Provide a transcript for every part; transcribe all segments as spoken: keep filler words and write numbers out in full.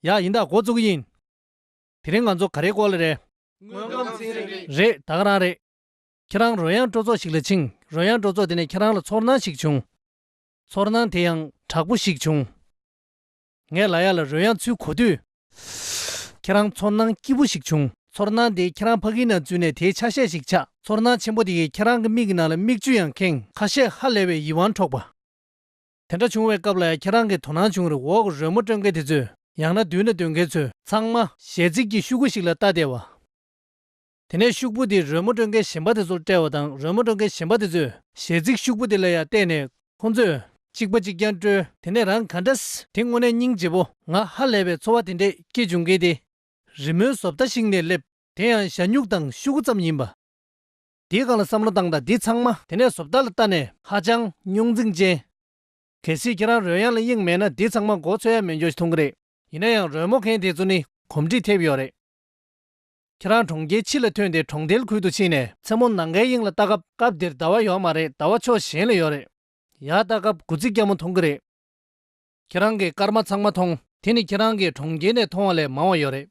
ཡ། ཡིན་ད། འགོ་བཙུགས་ཀྱི་ཡིན། དེ་རིང་ང་ཚོ་ག་རེའི་སྐོར་ལ་རེད། དངོས་ཁམས་ཚན་རིག་རེད། ད་ག་རང་རེད། ཁྱེད་རང་རོལ་དབྱངས་སྤྲོ་ཚོགས་ཤིག་ལ་ཕྱིན། རོལ་དབྱངས་སྤྲོ་ཚོགས་དེ་ནས་ཁྱེད་རང་ལ་ཚོར་སྣང་ཞིག་བྱུང་། ཚོར་སྣང་དེ་ཡང་དྲག་པོ་ཞིག་བྱུང་། ངས་ལབ་ཡག་ལ་རོལ་དབྱངས་ཚུར་གོ་དུས། ཁྱེད་རང་ཚོར་སྣང་སྐྱིད་པོ་ཞིག་བྱུང་། ཚོར་སྣང་དེ་ཁྱེད་རང་ཕ་གིའི་ནང་འཛུལ་ནས་དེའི་ཆ་ཤས་ཤིག་ཆགས། ཚོར་སྣང་ཆེན་པོ་དེ་གིས་ཁྱེད་རང་གི་མིག་གི་ནང་ལ་མིག་ཆུ་ཡང་ཁེངས། ཁ་ཤས་ཧ་ལས་པའི་ཡིད་དབང་འཕྲོག་པ། དེ་འདྲ་བྱུང་བའི་སྐབས་ལ་ཡང་ཁྱེད་རང་གིས་དོ་སྣང་བྱུང་རེད། འོག་གི་རོལ་མོ་དཀྲོལ་མཁན་དེ་ཚོས། ཡང་ན་མདུན་ན་སྡོད་མཁན་ཚོས། ཚང་མ་གཞས་ཚིག་གི་ཤོག་གུ་ཞིག་ལ་ལྟ་བསྡད་པ། དེ་ནས་ཤོག་བུ་དེ་རོལ་མོ་དཀྲོལ་མཁན་གཞན་པ་དེ་ཚོར་སྤྲད་པ་དང་། རོལ་མོ་དཀྲོལ་མཁན་གཞན་པ་དེ་ཚོས་གཞས་ཚིག་ཤོག་བུ་དེ་ལ་ཡང་བལྟས་ནས་ཁོང་ཚོས་གཅིག་པ་གཅིག་རྐྱང་དཀྲོལ། དེ་ནས་རང་ག་འདྲ། དེ་དངོས་གནས་སྙིང་རྗེ་པོ། ང་ཧ་ལས་པའི་ཚོར་བ་དེ་འདྲས་སྐྱེ་བྱུང་མཁན་དེ། རི་མོའི་བཟོ་ལྟ་ཞིག་ནས་སླེབས། དེ་ཡང་ཞ་སྨྱུག་དང་ཤོག་གུ་ཙམ་ཡིན་པ། དེའི་སྒང་ལ་བསམ་བློ་བཏང་དང་། འདི་ཚང་མ་དེ་ནས་བཟོ་ལྟ་ལ་ལྟ་ནས་ཧ་ཅང་རྙོག་འཛིང་ཅན། གལ་སྲིད་ཁྱེད་རང་རོལ་དབྱངས་ལ་དབྱིངས་མེད་ན་འདི་ཚང་མ་མགོ་ཚོད་ཡ་མེད་འཇོག་ཞིག་མཐོང་གི་རེད། ཡིན་ན་ཡང་རོལ་མོ་མཁན་དེ་ཚོ་ནི་གོམས་འདྲིས་ཐེབས་ཡོད་རེད། ཁྱེད་རང་གྲོང་ཁྱེར་ཕྱི་ལ་ཐོན་ཏེ་གྲོང་རྡལ་ཁུལ་དུ་ཕྱིན་ནས་མཚན་མོ་ནམ་མཁའི་དབྱིངས་ལ་ལྟ་སྐབས། སྐབས་དེར་ཟླ་བ་ཡོད་མ་རེད། ཟླ་བ་ཕྱོགས་གཞན་ལ་ཡོད་རེད། ཡར་ལྟ་སྐབས་དགུ་ཙིག་སྐྱ་མོ་མཐོང་གི་རེད། ཁྱེད་རང་གིས་སྐར་མ་ཚང་མ་མཐོང་། དེ་ནི་ཁྱེད་རང་གིས་གྲོང་ཁྱེར་ནས་མཐོང་བ་ལས་མང་བ་ཡོད་རེད།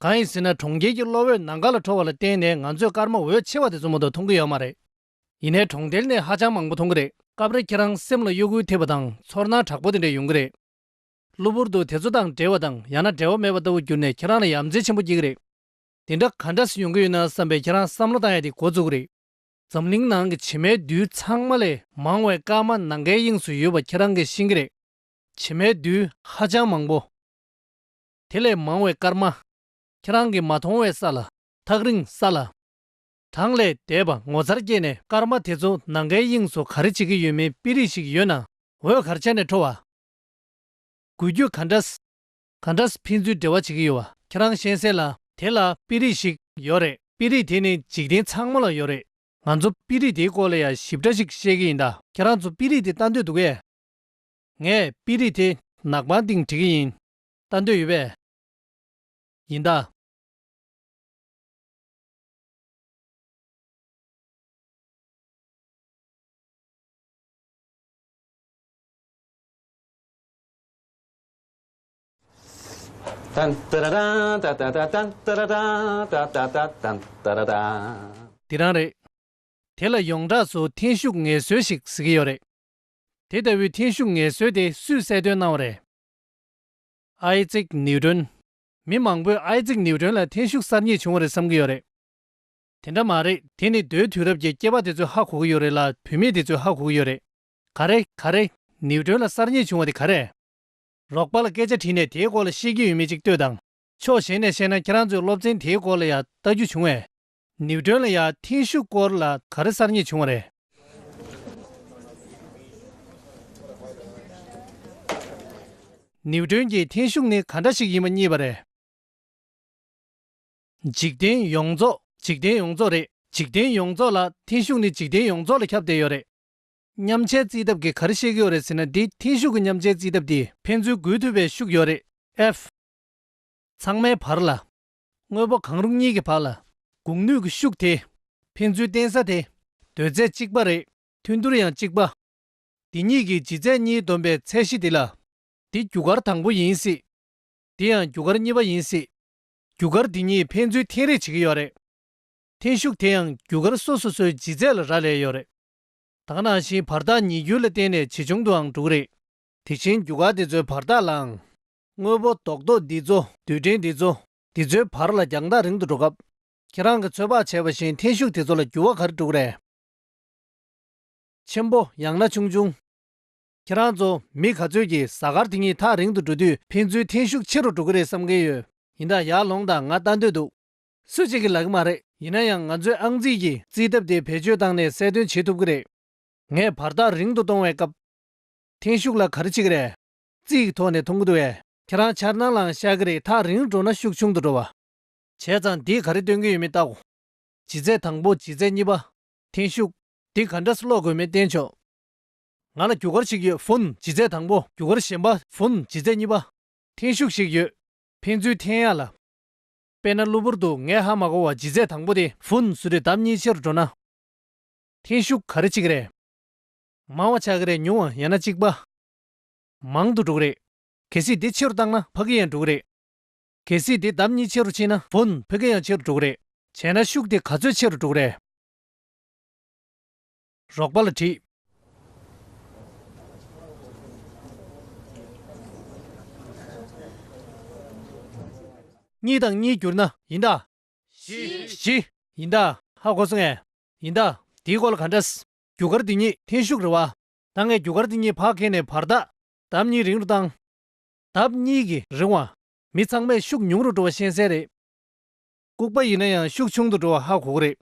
གང་ཡིན་ཟེར་ན། གྲོང་ཁྱེར་གྱི་གློག་འོད་ནམ་མཁའ་ལ་འཕྲོ་བ་ལ་བརྟེན་ནས་ང་ཚོས་སྐར་མ་འོད་ཆེ་བ་དེ་ཚོ་མ་གཏོགས་མཐོང་གི་ཡོད་མ་རེད། ཡིན་ནའི་གྲོང་རྡལ་ནས་ཧ་ཅང་མང་པོ་མཐོང་གི་རེད། སྐབས་རེ་ཁྱེད་རང་སེམས་ལ་གཡོ་འགུལ་ཐེབས་པ་དང་། ཚོར་སྣང་དྲག་པོ་དེ་འདྲ་ཡོང་གི་རེད། གློ་བུར་དུ་དེ་ཚོ་དང་འབྲེལ་བ་དང་། ཡང་ན་འབྲེལ་བ་མེད་པ་ལྟ་བུ་གྱུར་ནས་ཁྱེད་རང་ལ་ཡ་མཚན་ཆེན་པོ་སྐྱེ་གི་རེད། དེ་འདྲ་ག་འདྲ་སེ་ཡོང་གི་ཡོད་ན་བསམ་པའི་ཁྱེད་རང་བསམ་བློ་བཏང་ཡ་དེ་འགོ་བཙུགས་གི་རེད། འཛམ་གླིང་ནང་གི་བྱེ་མའི་རྡུལ་ཚང་མ་ལས་མང་བའི་སྐར་མ་ནམ་མཁའི་དབྱིངས་སུ་ཡོད་པ་ཁྱེད་རང་གིས་ཤེས་ཀྱི་རེད། བྱེ་མའི་རྡུལ་ཧ་ཅང་མང་པོ། དེ་ལས་མང་བའི་སྐར་མ། ཁྱེད་རང་གིས་མ་མཐོང་བའི་ས་ལ། ཐག་རིང་ས་ལ། གྲངས་ལས་འདས་པ་ངོ་མཚར་སྐྱེས་ནས། སྐར་མ་དེ་ཚོ་ནམ་མཁའི་དབྱིངས་སུ་ག་རེ་བྱེད་ཀྱི་ཡོད་མེད་དཔེ་རིས་ཤིག་ཡོད་ན། འོད་ག་རེ་ཆགས་ནས་འཕྲོ་བ། འགུལ་སྐྱོད་ག་འདྲ། ག་འདྲ་ཕན་ཚུན་འབྲེལ་བ་བྱེད་ཀྱི་ཡོད་པ་ཁྱེད་རང་ཤེས་གསལ་ལ། དེ་ལ་དཔེ་རིས་ཤིག་ཡོད་རེད། དཔེ་རིས་དེ་ནི་འཇིག་རྟེན་ཚང་མ་ལ་ཡོད་རེད། ང་ཚོ་དཔེ་རིས་དེའི་སྐོར་ལ་ཡང་ཞིབ་ཕྲ་ཞིག་བཤད་ཀྱི་ཡིན་ད། ཁྱེད་རང་ཚོ་དཔེ་རིས་དེ་ལྟ་འདོད་འདུག་གས། ངས་དཔེ་རིས་དེ་ནག་པང་སྟེང་བྲིས་ཀྱི་ཡིན། ལྟ་འདོད་ཡོད་པས། ཡིན་ད། ཏན་ཏ་ར་ཏན་ཏ་ཏ་ཏ་ཏན་ཏ་ར་ཏན་ཏ་ཏ་ཏ་ཏན་ཏ་ར་ཏན། འདི་རང་རེད། དེ་ལ་ཡོངས་གྲགས་སུ་འཐེན་ཤུགས་ངལ་གསོ་ཞིག་ཟེར་གྱི་ཡོད་རེད། དེ་ལྟ་བུའི་འཐེན་ཤུགས་ངལ་གསོ་དེ་སུས་གསལ་སྟོན་གནང་བ་རེད། ཨའི་ཛེག་ནིའུ་ཏོན། མི་མང་པོས་ཨའི་ཛེག་ནིའུ་ཏོན་ལ་འཐེན་ཤུགས་གསར་རྙེད་བྱུང་བ་རེད་བསམ་གྱི་ཡོད་རེད། དེ་འདྲ་མ་རེད། དེ་ནི་མདོའི་དུས་རབས་ཀྱི་སྐྱེས་པ་དེ་ཚོས་ཧ་གོ་གི་ཡོད་རེད་ལ། བུད་མེད་དེ་ཚོས་ཧ་གོ་གི་ཡོད་རེད། ག་རེ། ག་རེ། ནིའུ་ཏོན་ལ་གསར་རྙེད་བྱུང་བ་དེ་ག་རེ། རོགས་པ་ལ་སྐད་ཆ་དྲིས་ནས་དེའི་སྐོར་ལ་ཤེས་ཀྱི་ཡོད་མེད་ཅིག་ལྟོས་དང་། ཕྱོགས་གཞན་ནས་བཤད་ན། ཁྱེད་རང་ཚོས་སློབ་ཚན་དེའི་སྐོར་ལ་ཡང་ལྟ་རྒྱུ་བྱུང་བས། ནིའུ་ཏོན་ལ་ཡང་འཐེན་ཤུགས་སྐོར་ལ་ག་རེ་གསར་རྙེད་བྱུང་བ་རེད། ནིའུ་ཏོན་གྱིས་འཐེན་ཤུགས་ནི་ག་འདྲ་ཞིག་ཡིན་པ་རྙེད་པ་རེད། འཇིག་རྟེན་ཡོངས་རྫོགས། འཇིག་རྟེན་ཡོངས་རྫོགས་རེད། འཇིག་རྟེན་ཡོངས་རྫོགས་ལ། འཐེན་ཤུགས་ནི་འཇིག་རྟེན་ཡོངས་རྫོགས་ལ་ཁྱབ་བསྡད་ཡོད་རེད། མཉམ་ཆའི་རྩིས་ཐབས་ཀྱིས་ག་རེ་བཤད་ཀྱི་ཡོད་རེད་ཟེར་ན། འདི་འཐེན་ཤུགས་ཀྱི་མཉམ་ཆའི་རྩིས་ཐབས་དེ་ཕན་ཚུན་འགུལ་ཐུབ་པའི་ཤུགས་ཡོད་རེད། F། ཚང་མའི་བར་ལ། དངོས་པོ་གང་རུང་གཉིས་ཀྱི་བར་ལ། འགུག་ནུས་ཀྱི་ཤུགས་དེ། ཕན་ཚུན་བརྟེན་ས་དེ། འདོད་རྫས་གཅིག་པ་རེད། ཐུན་ཐུར་ཡང་གཅིག་པ། འདི་གཉིས་ཀྱི་ལྗིད་ཚད་གཉིས་བསྡོམས་པའི་ཚད་གཞི་འདི་ལ། འདི་རྒྱུ་སྐར་དང་པོ་ཡིན་སྲིད། འདི་ཡང་རྒྱུ་སྐར་གཉིས་པ་ཡིན་སྲིད། རྒྱུ་སྐར་འདི་གཉིས་ཕན་ཚུན་འཐེན་རེས་བྱེད་ཀྱི་ཡོད་རེད། འཐེན་ཤུགས་དེ་ཡང་རྒྱུ་སྐར་སོ་སོ་སོའི་ལྗིད་ཚད་ལ་རག་ལས་ཡོད་རེད། ད་ག་ནང་བཞིན་བར་ཐག་ཉིས་འགྱུར་ལ་བརྟེན་ནས་ཇེ་ཆུང་དུའང་འགྲོ་གི་རེད། དེ་བཞིན་རྒྱུ་སྐར་དེ་ཚོའི་བར་ཐག་ལའང་། དངོས་པོ་རྡོག་རྡོག་འདི་ཚོ། རྡུལ་ཕྲན་འདི་ཚོ། འདི་ཚོའི་བར་ལ་རྒྱང་ཐག་རིང་དུ་འགྲོ་སྐབས། ཁྱེད་རང་གིས་ཚོད་དཔག་བྱས་པ་བཞིན་འཐེན་ཤུགས་དེ་ཚོ་ལ་འགྱུར་བ་ག་རེ་འགྲོ་གི་རེད། ཆེན་པོ་ཡང་ན་ཆུང་ཆུང་། ཁྱེད་རང་ཚོ་མི་ག་ཚོད་ཀྱིས་གཟའ་སྐར་དེ་གཉིས་ཐག་རིང་དུ་འགྲོ་དུས་ཕན་ཚུན་འཐེན་ཤུགས་ཆེ་རུ་འགྲོ་གི་རེད་བསམ་གྱི་ཡོད། ཡིན་ད། ཡར་ལོངས་དང་། ང་ལྟ་འདོད་འདུག་སུ་གཅིག་གིས་ལབ་ཀྱི་མ་རེད། ཡིན་ན་ཡང་ང་ཚོས་ཨང་རྩིས་ཀྱི་རྩིས་ཐབས་དེ་བེད་སྤྱོད་བཏང་ནས་གསལ་སྟོན་བྱེད་ཐུབ་ཀྱི་རེད། ངས་བར་ཐག་རིང་དུ་གཏོང་བའི་སྐབས། འཐེན་ཤུགས་ལ་ག་རེ་བྱེད་ཀྱི་རེད། རྩིས་ཀྱི་ཐོག་ནས་མཐོང་གི་འདུག་གས། ཁྱེད་རང་འཆར་སྣང་ལའང་ཤར་གྱི་རེད། ཐག་རིང་རུ་འགྲོ་ན་ཤུགས་ཆུང་དུ་འགྲོ་བ། བྱས་ཙང་འདིས་ག་རེ་སྟོན་གྱི་ཡོད་མེད་ལྟ་གོ། ལྗིད་ཚད་དང་པོ། ལྗིད་ཚད་གཉིས་པ། འཐེན་ཤུགས། འདི་ག་འདྲ་སེ་ཀློག་དགོས་མིན་བསྟན་ཆོག་ང་ལ་རྒྱུ་སྐར་ཞིག་ཡོད། ཧྥུན། ལྗིད་ཚད་དང་པོ། རྒྱུ་སྐར་གཞན་པ། ཧྥུན། ལྗིད་ཚད་གཉིས་པ། འཐེན་ཤུགས་ཤིག་ཡོད། ཕན་ཚུན་འཐེན་ཡག་ལ། དཔེར་ན་གློ་བུར་དུ་ངས་ཧ་མ་གོ་བར་ལྗིད་ཚད་དང་པོ་དེ་ཧྥུན་ཟེར་དུས་ལྡབ་གཉིས་ཆེ་རུ་འགྲོ་ན། འཐེན་ཤུགས་ག་རེ་ཆགས་ཀྱི་རེད། མང་བ་ཆགས་ཀྱི་རེད། ཉུང་བ་ཡང་ན་གཅིག་པ། མང་དུ་འགྲོ་གི་རེད། གལ་སྲིད་འདི་ཆེ་རུ་བཏང་ན་ཕ་གི་ཡང་འགྲོ་གི་རེད། གལ་སྲིད་དེ་ལྡབ་གཉིས་ཆེ་རུ་ཕྱིན་ན་བོན་ཕ་གི་ཡང་ཆེ་རུ་འགྲོ་གི་རེད། བྱས་ན་ཤུགས་དེ་ག་ཚོད་ཆེ་རུ་འགྲོ་གི་རེད། རོགས་པ་ལ་དྲིས། གཉིས་དང་གཉིས་བསྒྱུར་ན་ཡིན་ད། བཞི། བཞི། ཡིན་ད། ཧ་གོ་སོང་ངས། ཡིན་ད། དེའི་སྐོར་ལ་ག་འདྲས། རྒྱུ་སྐར་འདི་གཉིས་འཐེན་ཤུགས་རེད་བ། ད་ངས་རྒྱུ་སྐར་འདི་གཉིས་ཕར་འཁྱེར་ནས་བར་ཐག་ལྡབ་གཉིས་རིང་རུ་བཏང་། ལྡབ་གཉིས་ཀྱི་རིང་བ། མི་ཚང་མས་ཤུགས་ཉུང་རུ་འགྲོ་བ་ཤེས་གསལ་རེད། ལྐུགས་པ་ཡིན་ན་ཡང་ཤུགས་ཆུང་དུ་འགྲོ་བ་ཧ་གོ་གི་རེད།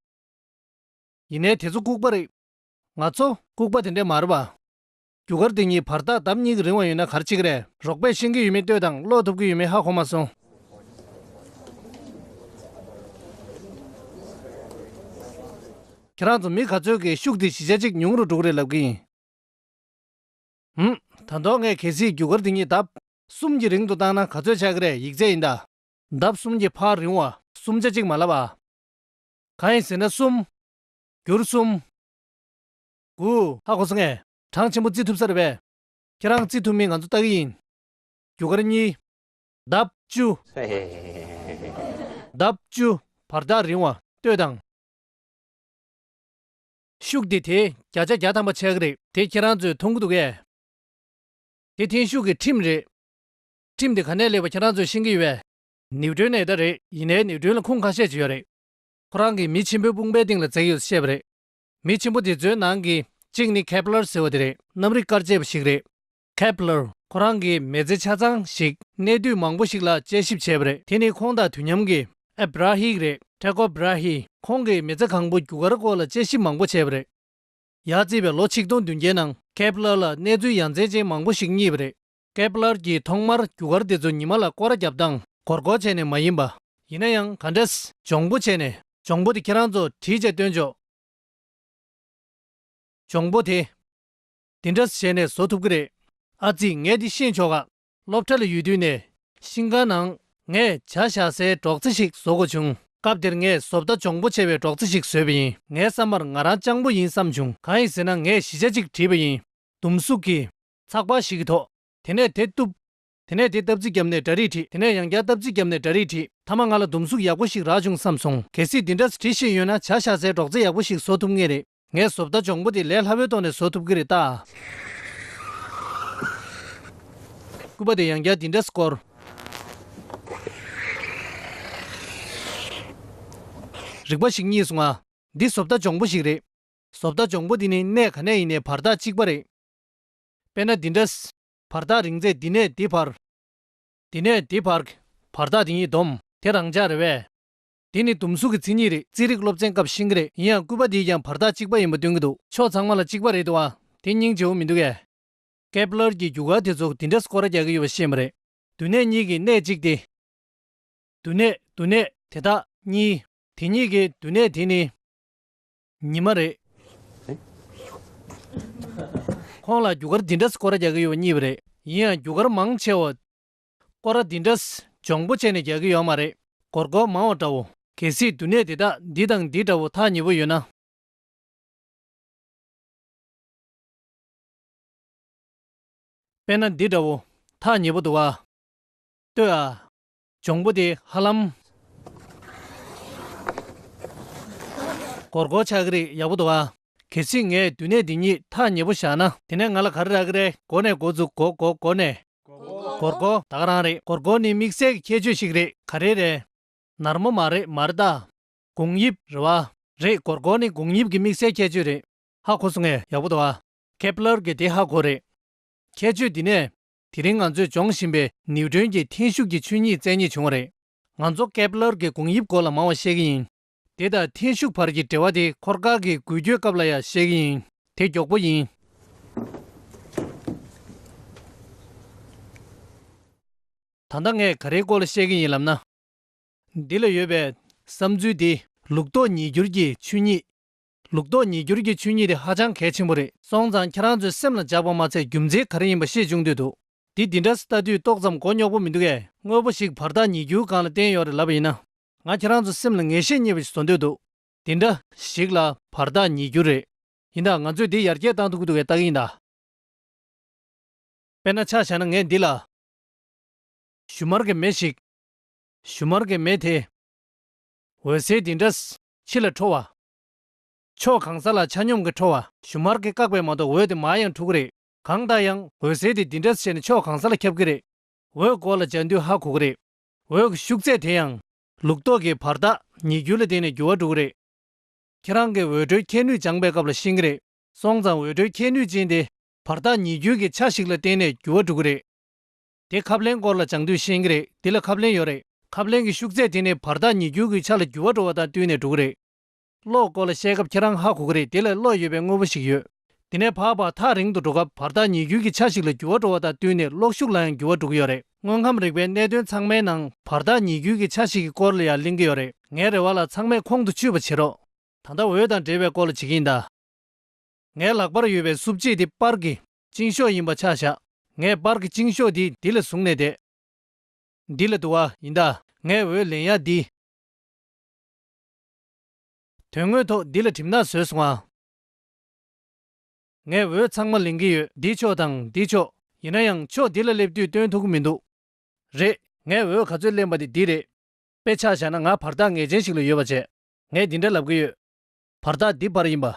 ཡིན་ནའི་དེ་ཚོ་ལྐུགས་པ་རེད། ང་ཚོ་ལྐུགས་པ་དེ་འདྲས་མ་རེད་པ། རྒྱུ་སྐར་དེ་གཉིས་བར་ཐག་ལྡབ་གཉིས་ཀྱི་རིང་བ་ཡོད་ན་ག་རེ་བྱེད་ཀྱི་རེད། རོགས་པས་ཤེས་ཀྱི་ཡོད་མེད་ལྟོས་དང་། ཀློག་ཐུབ་ཀྱི་ཡོད་མེད་ཧ་གོ་མ་སོང་། ཁྱེད་རང་ཚོ་མི་ག་ཚོད་ཀྱིས་ཤུགས་དེ་བཞི་ཆ་གཅིག་ཉུང་རུ་འགྲོ་གི་རེད་ལབ་ཀྱི་ཡིན། ཧུམ། ད་དུང་ངས་གལ་སྲིད་རྒྱུ་སྐར་འདི་གཉིས་ལྡབ་གསུམ་གྱི་རིང་དུ་བཏང་ན་ག་ཚོད་ཆགས་ཀྱི་རེད། ཡིག་ཚད་ཡིན་ད། ལྡབ་གསུམ་གྱི་ཕར་རིང་བ་གསུམ་ཆ་གཅིག་མ་ལབ་ཨ། གང་ཡིན་ཟེར་ན་གསུམ། བསྒྱུར་གསུམ། དགུ། ཧ་གོ་སོང་ངས། གྲངས་ཆེན་པོ་བརྩི་ཐུབ་ས་རེད་པས། ཁྱེད་རང་བརྩི་ཐུབ་མིན་ང་ཚོ་ལྟ་གི་ཡིན། རྒྱུ་སྐར་གཉིས། ལྡབ་བཅུ། ལྡབ་བཅུ། བར་ཐག་རིང་བ་ལྟོས་དང་། ཤུགས་དེ་དེའི་བརྒྱ་ཆ་བརྒྱ་ཐམ་པ་ཆགས་ཀྱི་རེད། དེ་ཁྱེད་རང་ཚོས་མཐོང་གི་འདུག་གས། དེ་འཐེན་ཤུགས་ཀྱི་ཁྲིམས་རེད། ཁྲིམས་དེ་ག་ནས་སླེབས་པ་ཁྱེད་རང་ཚོས་ཤེས་ཀྱི་ཡོད་པས། ནིའུ་ཊོན་ནས་ད་རེད། ཡིན་ནའི་ནིའུ་ཊོན་ལ་ཁུངས་ཁ་ཤས་ཅིག་ཡོད་རེད། ཁོ་རང་གིས་མི་ཆེན་པོའི་དཔུང་པའི་སྟེང་ལ་འཛེགས་ཡོད་ཅེས་བཤད་པ་རེད། མི་ཆེན་པོ་དེ་ཚོའི་ནང་གི་གཅིག་ནི་ཁེབ་ལར་ཟེར་བ་དེ་རེད། གནམ་རིག་སྐར་དཔྱད་པ་ཞིག་རེད། ཁེབ་ལར། ཁོ་རང་གིས་མི་ཚེ་ཆ་ཚང་ཞིག་གནས་དུས་མང་པོ་ཞིག་ལ་དཔྱད་ཞིབ་བྱས་པ་རེད། དེ་ནི་ཁོང་དང་དུས་མཉམ་གྱི་ཨེ་བྷ་ར་ཧི་རེད། ཊེ་ཀོ་བྷ་ར་ཧི། ཁོང་གིས་མི་ཚེ་གང་པོ་རྒྱུ་སྐར་སྐོར་ལ་དཔྱད་ཞིབ་མང་པོ་བྱས་པ་རེད། ཡར་བརྩིས་པའི་ལོ་ཆིག་སྟོང་བདུན་བརྒྱའི་ནང་ཁེབ་ལར་ལ་གནས་ཚུལ་ཡ་མཚན་ཅན་མང་པོ་ཞིག་རྙེད་པ་རེད། ཁེབ་ལར་གྱིས་ཐོག་མར་རྒྱུ་སྐར་དེ་ཚོ་ཉི་མ་ལ་སྐོར་ར་བརྒྱབ་སྟངས་སྒོར་སྒོར་བྱས་ནས་མ་ཡིན་པ། ཡིན་ན་ཡང་ག་འདྲས་འཇོང་པོ་བྱས་ནས། འཇོང་པོ་དེ་ཁྱེད་རང་ཚོ་བྲིས་བྱས་སྟོན་ཆོག་འཇོང་པོ་དེ། འདི་འདྲ་བྱས་ནས་བཟོ་ཐུབ་ཀྱི་རེད། ཨ་ཙི། ངས་འདི་ཤེས་ཆོག་ག་སློབ་གྲྭ་ལ་ཡོད་དུས་ནས་ཤིང་ཁང་ནང་ངས་ཇ་བཞག་སའི་སྒྲོག་རྩེ་ཞིག་བཟོ་དགོས་བྱུང་། སྐབས་དེར་ངས་བཟོ་ལྟ་འཇོང་པོ་ཆེ་བའི་སྒྲོག་རྩེ་ཞིག་བཟོས་པ་ཡིན། ངའི་བསམ་པར་ང་རང་སྤྱང་པོ་ཡིན་བསམ་བྱུང་། གང་ཡིན་ཟེར་ན་ངས་གཞིས་ཆགས་གཅིག་བྲིས་པ་ཡིན། ཟླུམ་གཟུགས་ཀྱི་ཚགས་པར་ཞིག་གི་ཐོག་དེ་ནས་དེ་གཏུབ། དེ་ནས་དེ་སྟབས་རྩིས་བརྒྱབ་ནས་འདྲ་རིས་བྲིས། དེ་ནས་ཡང་བསྐྱར་སྟབས་རྩིས་བརྒྱབ་ནས་འདྲ་རིས་བྲིས། མཐའ་མ་ང་ལ་ཟླུམ་གཟུགས་ཡག་པོ་ཞིག་རག་བྱུང་བསམ་སོང་། གལ་སྲིད་འདི་འདྲ་བྲིས་ཤེས་ཡོད་ན་ཇ་བཞག་སའི་སྒྲོག་རྩེ་ཡག་པོ་ཞིག་བཟོ་ཐུབ་ངེས་རེད། ངས་བཟོ་ལྟ་འཇོང་པོ་དེ་ལས་སླ་བོའི་ཐོག་ནས་བཟོ་ཐུབ་ཀྱི་རེད་ད། སྐུད་པ་དེ་ཡང་བསྐྱར་འདི་འདྲ་སྐོར། རིག་པ་ཞིག་རྙེད་སོང་ང་། འདི་བཟོ་ལྟ་འཇོང་པོ་ཞིག་རེད། བཟོ་ལྟ་འཇོང་པོ་འདི་ནི་གནས་ག་ནས་ཡིན་ནའི་བར་ཐག་གཅིག་པ་རེད། དཔེར་ན་འདི་འདྲ། བར་ཐག་རིང་ཚད་འདི་ནས་འདི་བར། འདི་ནས་འདི་བར། བར་ཐག་འདི་གཉིས་བསྡོམས་དེ་རང་འཇགས་རེད་པས། འདི་ནི་ཟླུམ་གཟུགས་ཀྱི་མཚན་ཉིད་རེད། རྩིས་རིག་སློབ་ཚན་སྐབས་ཤེས་ཀྱི་རེད། ཡིན་ཡང་སྐུད་པ་འདིས་ཀྱང་བར་ཐག་གཅིག་པ་ཡིན་པ་སྟོན་གྱི་འདུག་ཕྱོགས་ཚང་མ་ལ་གཅིག་པ་རེད་འདུག་ཨ། དེ་སྙིང་རྗེ་བོ་མི་འདུག་གས། ཁེབ་ལར་གྱིས་རྒྱུ་སྐར་དེ་ཚོ་འདི་འདྲ་སྐོར་ར་རྒྱག་གི་ཡོད་པ་ཤེས་པ་རེད། འདུ་གནས་གཉིས་ཀྱི་གནས་གཅིག་སྟེ། འདུ་གནས། འདུ་གནས་དེ་དག་གཉིས། དེ་གཉིས་ཀྱི་འདུ་གནས་དེ་ནི། ཉི་མ་རེད། ཁོང་ལ་རྒྱུ་སྐར་འདི་འདྲ་སྐོར་ར་རྒྱག་གི་ཡོད་པ་རྙེད་པ་རེད། ཡིན་ཡང་རྒྱུ་སྐར་མང་ཆེ་བ་སྐོར་ར་འདི་འདྲ་འཇོང་པོ་བྱས་ནས་རྒྱག་གི་ཡོད་མ་རེད། སྒོར་སྒོར་མང་བ་འདྲ་བོ། གལ་སྲིད་འདུ་གནས་དེ་དག་འདི་དང་འདི་འདྲ་བོ་ཐག་ཉེ་པོ་ཡོད་ན། དཔེར་ན་འདི་འདྲ་བོ་ཐག་ཉེ་པོ་འདུག་ཨ། ལྟོས་ཨ། འཇོང་པོ་དེ་ཧ་ལམ་སྒོར་སྒོར་ཆགས་ཀྱི་རེད། ཡག་པོ་འདུག་ཨ། གལ་སྲིད་ངས་འདུ་གནས་འདི་གཉིས་ཐག་ཉེ་པོ་བཞག་ན། དེ་ནས་ང་ལ་ག་རེ་རག་གི་རེད། མགོ་ནས་འགོ་བཙུགས། མགོ་མགོ་མགོ་ནས། སྒོར་སྒོར་ད་ག་རང་རེད། སྒོར་སྒོར་ནི་དམིགས་བསལ་གྱི་ཁྱད་ཆོས་ཤིག་རེད། ག་རེ་རེད། ནར་མོ་མ་རེད། མ་རེད་ད། དགུང་དབྱིབས་རེད་བ། རེད། སྒོར་སྒོར་ནི་དགུང་དབྱིབས་ཀྱི་དམིགས་བསལ་ཁྱད་ཆོས་རེད། ཧ་གོ་སོང་ངས། ཡག་པོ་འདུག་ཨ། ཁེབ་ལར་གྱིས་དེ་ཧ་གོ་རེད། ཁྱད་ཆོས་འདི་ནས་དེ་རིང་ང་ཚོས་སྦྱོང་བཞིན་པའི་ནིའུ་ཊོན་གྱི་འཐེན་ཤུགས་ཀྱི་ཆོས་ཉིད་བཙལ་རྙེད་བྱུང་བ་རེད། ང་ཚོ་ཁེབ་ལར་གྱི་དགུང་དབྱིབས་སྐོར་ལ་མང་བ་བཤད་ཀྱི་ཡིན། དེ་དང་འཐེན་ཤུགས་བར་གྱི་འབྲེལ་བ་དེ་འཁོར་སྐར་གྱི་འགུལ་སྐྱོད་སྐབས་ལ་ཡང་བཤད་ཀྱི་ཡིན། དེ་མགྱོགས་པོ་ཡིན། ད་ལྟ་ངས་ག་རེའི་སྐོར་ལ་བཤད་ཀྱི་ཡིན་ལབ་ན། འདི་ལ་ཡོད་པའི་བསམ་ཚུལ་འདི་ལུགས་ལྡོག་ཉིས་འགྱུར་གྱི་ཆོས་ཉིད། ལུགས་ལྡོག་ཉིས་འགྱུར་གྱི་ཆོས་ཉིད་དེ་ཧ་ཅང་གལ་ཆེན་པོ་རེད། སོང་ཙང་ཁྱེད་རང་ཚོའི་སེམས་ལ་འཇགས་པ་མ་ཚད་རྒྱུ་མཚན་ག་རེ་ཡིན་པ་ཤེས་བཅུག་འདོད་འདུག་འདི་འདི་འདྲ་ལྟ་དུས་ཏོག་ཙམ་མགོ་རྙོག་པོ་མི་འདུག་གས། དངོས་པོ་ཞིག་བར་ཐག་ཉིས་འགྱུར་སྒང་ལ་བརྟེན་ཡོད་རེད་ལབ་པ་ཡིན་ན། ང་ཁྱེད་རང་ཚོ་སེམས་ལ་ངེས་ཤེས་རྙེད་པ་ཞིག་བཟོ་འདོད་འདུག་འདི་འདྲ་ཞིག་ལ་བར་ཐག་ཉིས་འགྱུར་རེད། ཡིན་ད། ང་ཚོས་འདི་ཡར་རྒྱས་བཏང་ཐུབ་ཀྱི་འདུག་གས་ལྟ་གི་ཡིན་ད། དཔེར་ན་ཆ་བཞག་ན་ངས་འདི་ལ་ཞུན་མར་གྱི་མེ་ཞིག་ ཞུན་མར་གྱི་མེ་དེ། འོད་ཟེར་འདི་འདྲ་ཕྱི་ལ་འཕྲོ་བ། ཕྱོགས་གང་ས་ལ་ཆ་སྙོམས་ཀྱིས་འཕྲོ་བ། ཞུན་མར་གྱིས་བཀག་པས་མ་གཏོགས་འོད་དེ་མར་ཡང་འགྲོ་གི་རེད། གང་ལྟར་ཡང་འོད་ཟེར་དེ་འདི་འདྲ་བྱས་ནས་ཕྱོགས་གང་ས་ལ་ཁྱབ་ཀྱི་རེད། འོད་སྐོར་ལ་སྦྱར་དུས་ཧ་གོ་གི་རེད། འོད་ཀྱི་ཤུགས་ཚད་དེ་ཡང་ལུགས་ལྡོག་གི་བར་ཐག་ཉིས་འགྱུར་ལ་བརྟེན་ནས་འགྱུར་བ་འགྲོ་གི་རེད། ཁྱེད་རང་གིས་འོད་འཕྲོའི་ཁྱད་ནུས་སྦྱངས་པའི་སྐབས་ལ་ཤེས་ཀྱི་རེད། སོང་ཙང་འོད་འཕྲོའི་ཁྱད་ནུས་ཅན་དེ་བར་ཐག་ཉིས་འགྱུར་གྱི་ཆ་ཞིག་ལ་བརྟེན་ནས་འགྱུར་བ་འགྲོ་གི་རེད། དེ་ཁབ་ལེན་སྐོར་ལ་སྦྱང་དུས་ཤེས་ཀྱི་རེད། འདི་ལ་ཁབ་ལེན་ཡོད་རེད། ཁབ་ལེན་གྱི་ཤུགས་ཚད་དེ་ནི་བར་ཐག་ཉིས་འགྱུར་གྱི་ཆ་ལ་འགྱུར་བ་འགྲོ་བ་དང་བསྟུན་ནས་འགྲོ་གི་རེད། གློག་སྐོར་ལ་བཤད་སྐབས་ཁྱེད་རང་ཧ་གོ་གི་རེད། དེ་ལ་གློག་ཡོད་པའི་དངོས་པོ་ཞིག་ཡོད། དེ་ནས་ཕར་ཕར་ཐག་རིང་དུ་འགྲོ་སྐབས་བར་ཐག་ཉིས་འགྱུར་གྱི་ཆ་ཞིག་ལ་འགྱུར་བ་འགྲོ་བ་དང་བསྟུན་ནས་གློག་ཤུགས་ལ་ཡང་འགྱུར་བ་འགྲོ་གི་ཡོད་རེད། དངོས་ཁམས་རིག་པའི་གནད་དོན་ཚང་མའི་ནང་བར་ཐག་ཉིས་འགྱུར་གྱི་ཆ་ཞིག་གི་སྐོར་ལ་ཡང་གླེང་གི་ཡོད་རེད། ངའི་རེ་བ་ལ་ཚང་མས་ཁོང་དུ་ཆུད་པ་བྱེད་རོགས། ད་ལྟ་འོད་དང་འབྲེལ་བའི་སྐོར་ལ་བྱེད་ཀྱི་ཡིན་ད། ངའི་ལག་པར་ཡོད་པའི་སྲུབས་བྱེད་འདི་པར་གྱི་བཅིངས་ཤོག་ཡིན་པ་ཆ་བཞག་ངས་པར་གྱི་བཅིངས་ཤོག་འདི་འདི་ལ་བཟུང་ནས་བསྡད། འདི་ལ་འདུག་བ། ཡིན་ད། ངས་འོད་ལེན་ཡག་འདི། དོན་དངོས་ཐོག་འདི་ལ་གྲིབ་ནག་བཟོས་སོང་ཨ། ངས་འོད་ཚང་མ་ལེན་གྱི་ཡོད། འདི་ཕྱོགས་དང་འདི་ཕྱོགས། ཡིན་ན་ཡང་ཕྱོགས་འདི་ལ་སླེབས་དུས་སྟོན་ཐུབ་ཀྱི་མི་འདུག་རེད། ངས་འོད་ག་ཚོད་ལེན་པ་དེ་འདི་རེད། དཔེ་ཆ་བཞག་ན་ང་བར་ཐག་ངེས་ཅན་ཞིག་ལ་ཡོད་པ་བྱས། ངས་འདི་འདྲ་ལབ་ཀྱི་ཡོད། བར་ཐག་འདི་བར་ཡིན་པ།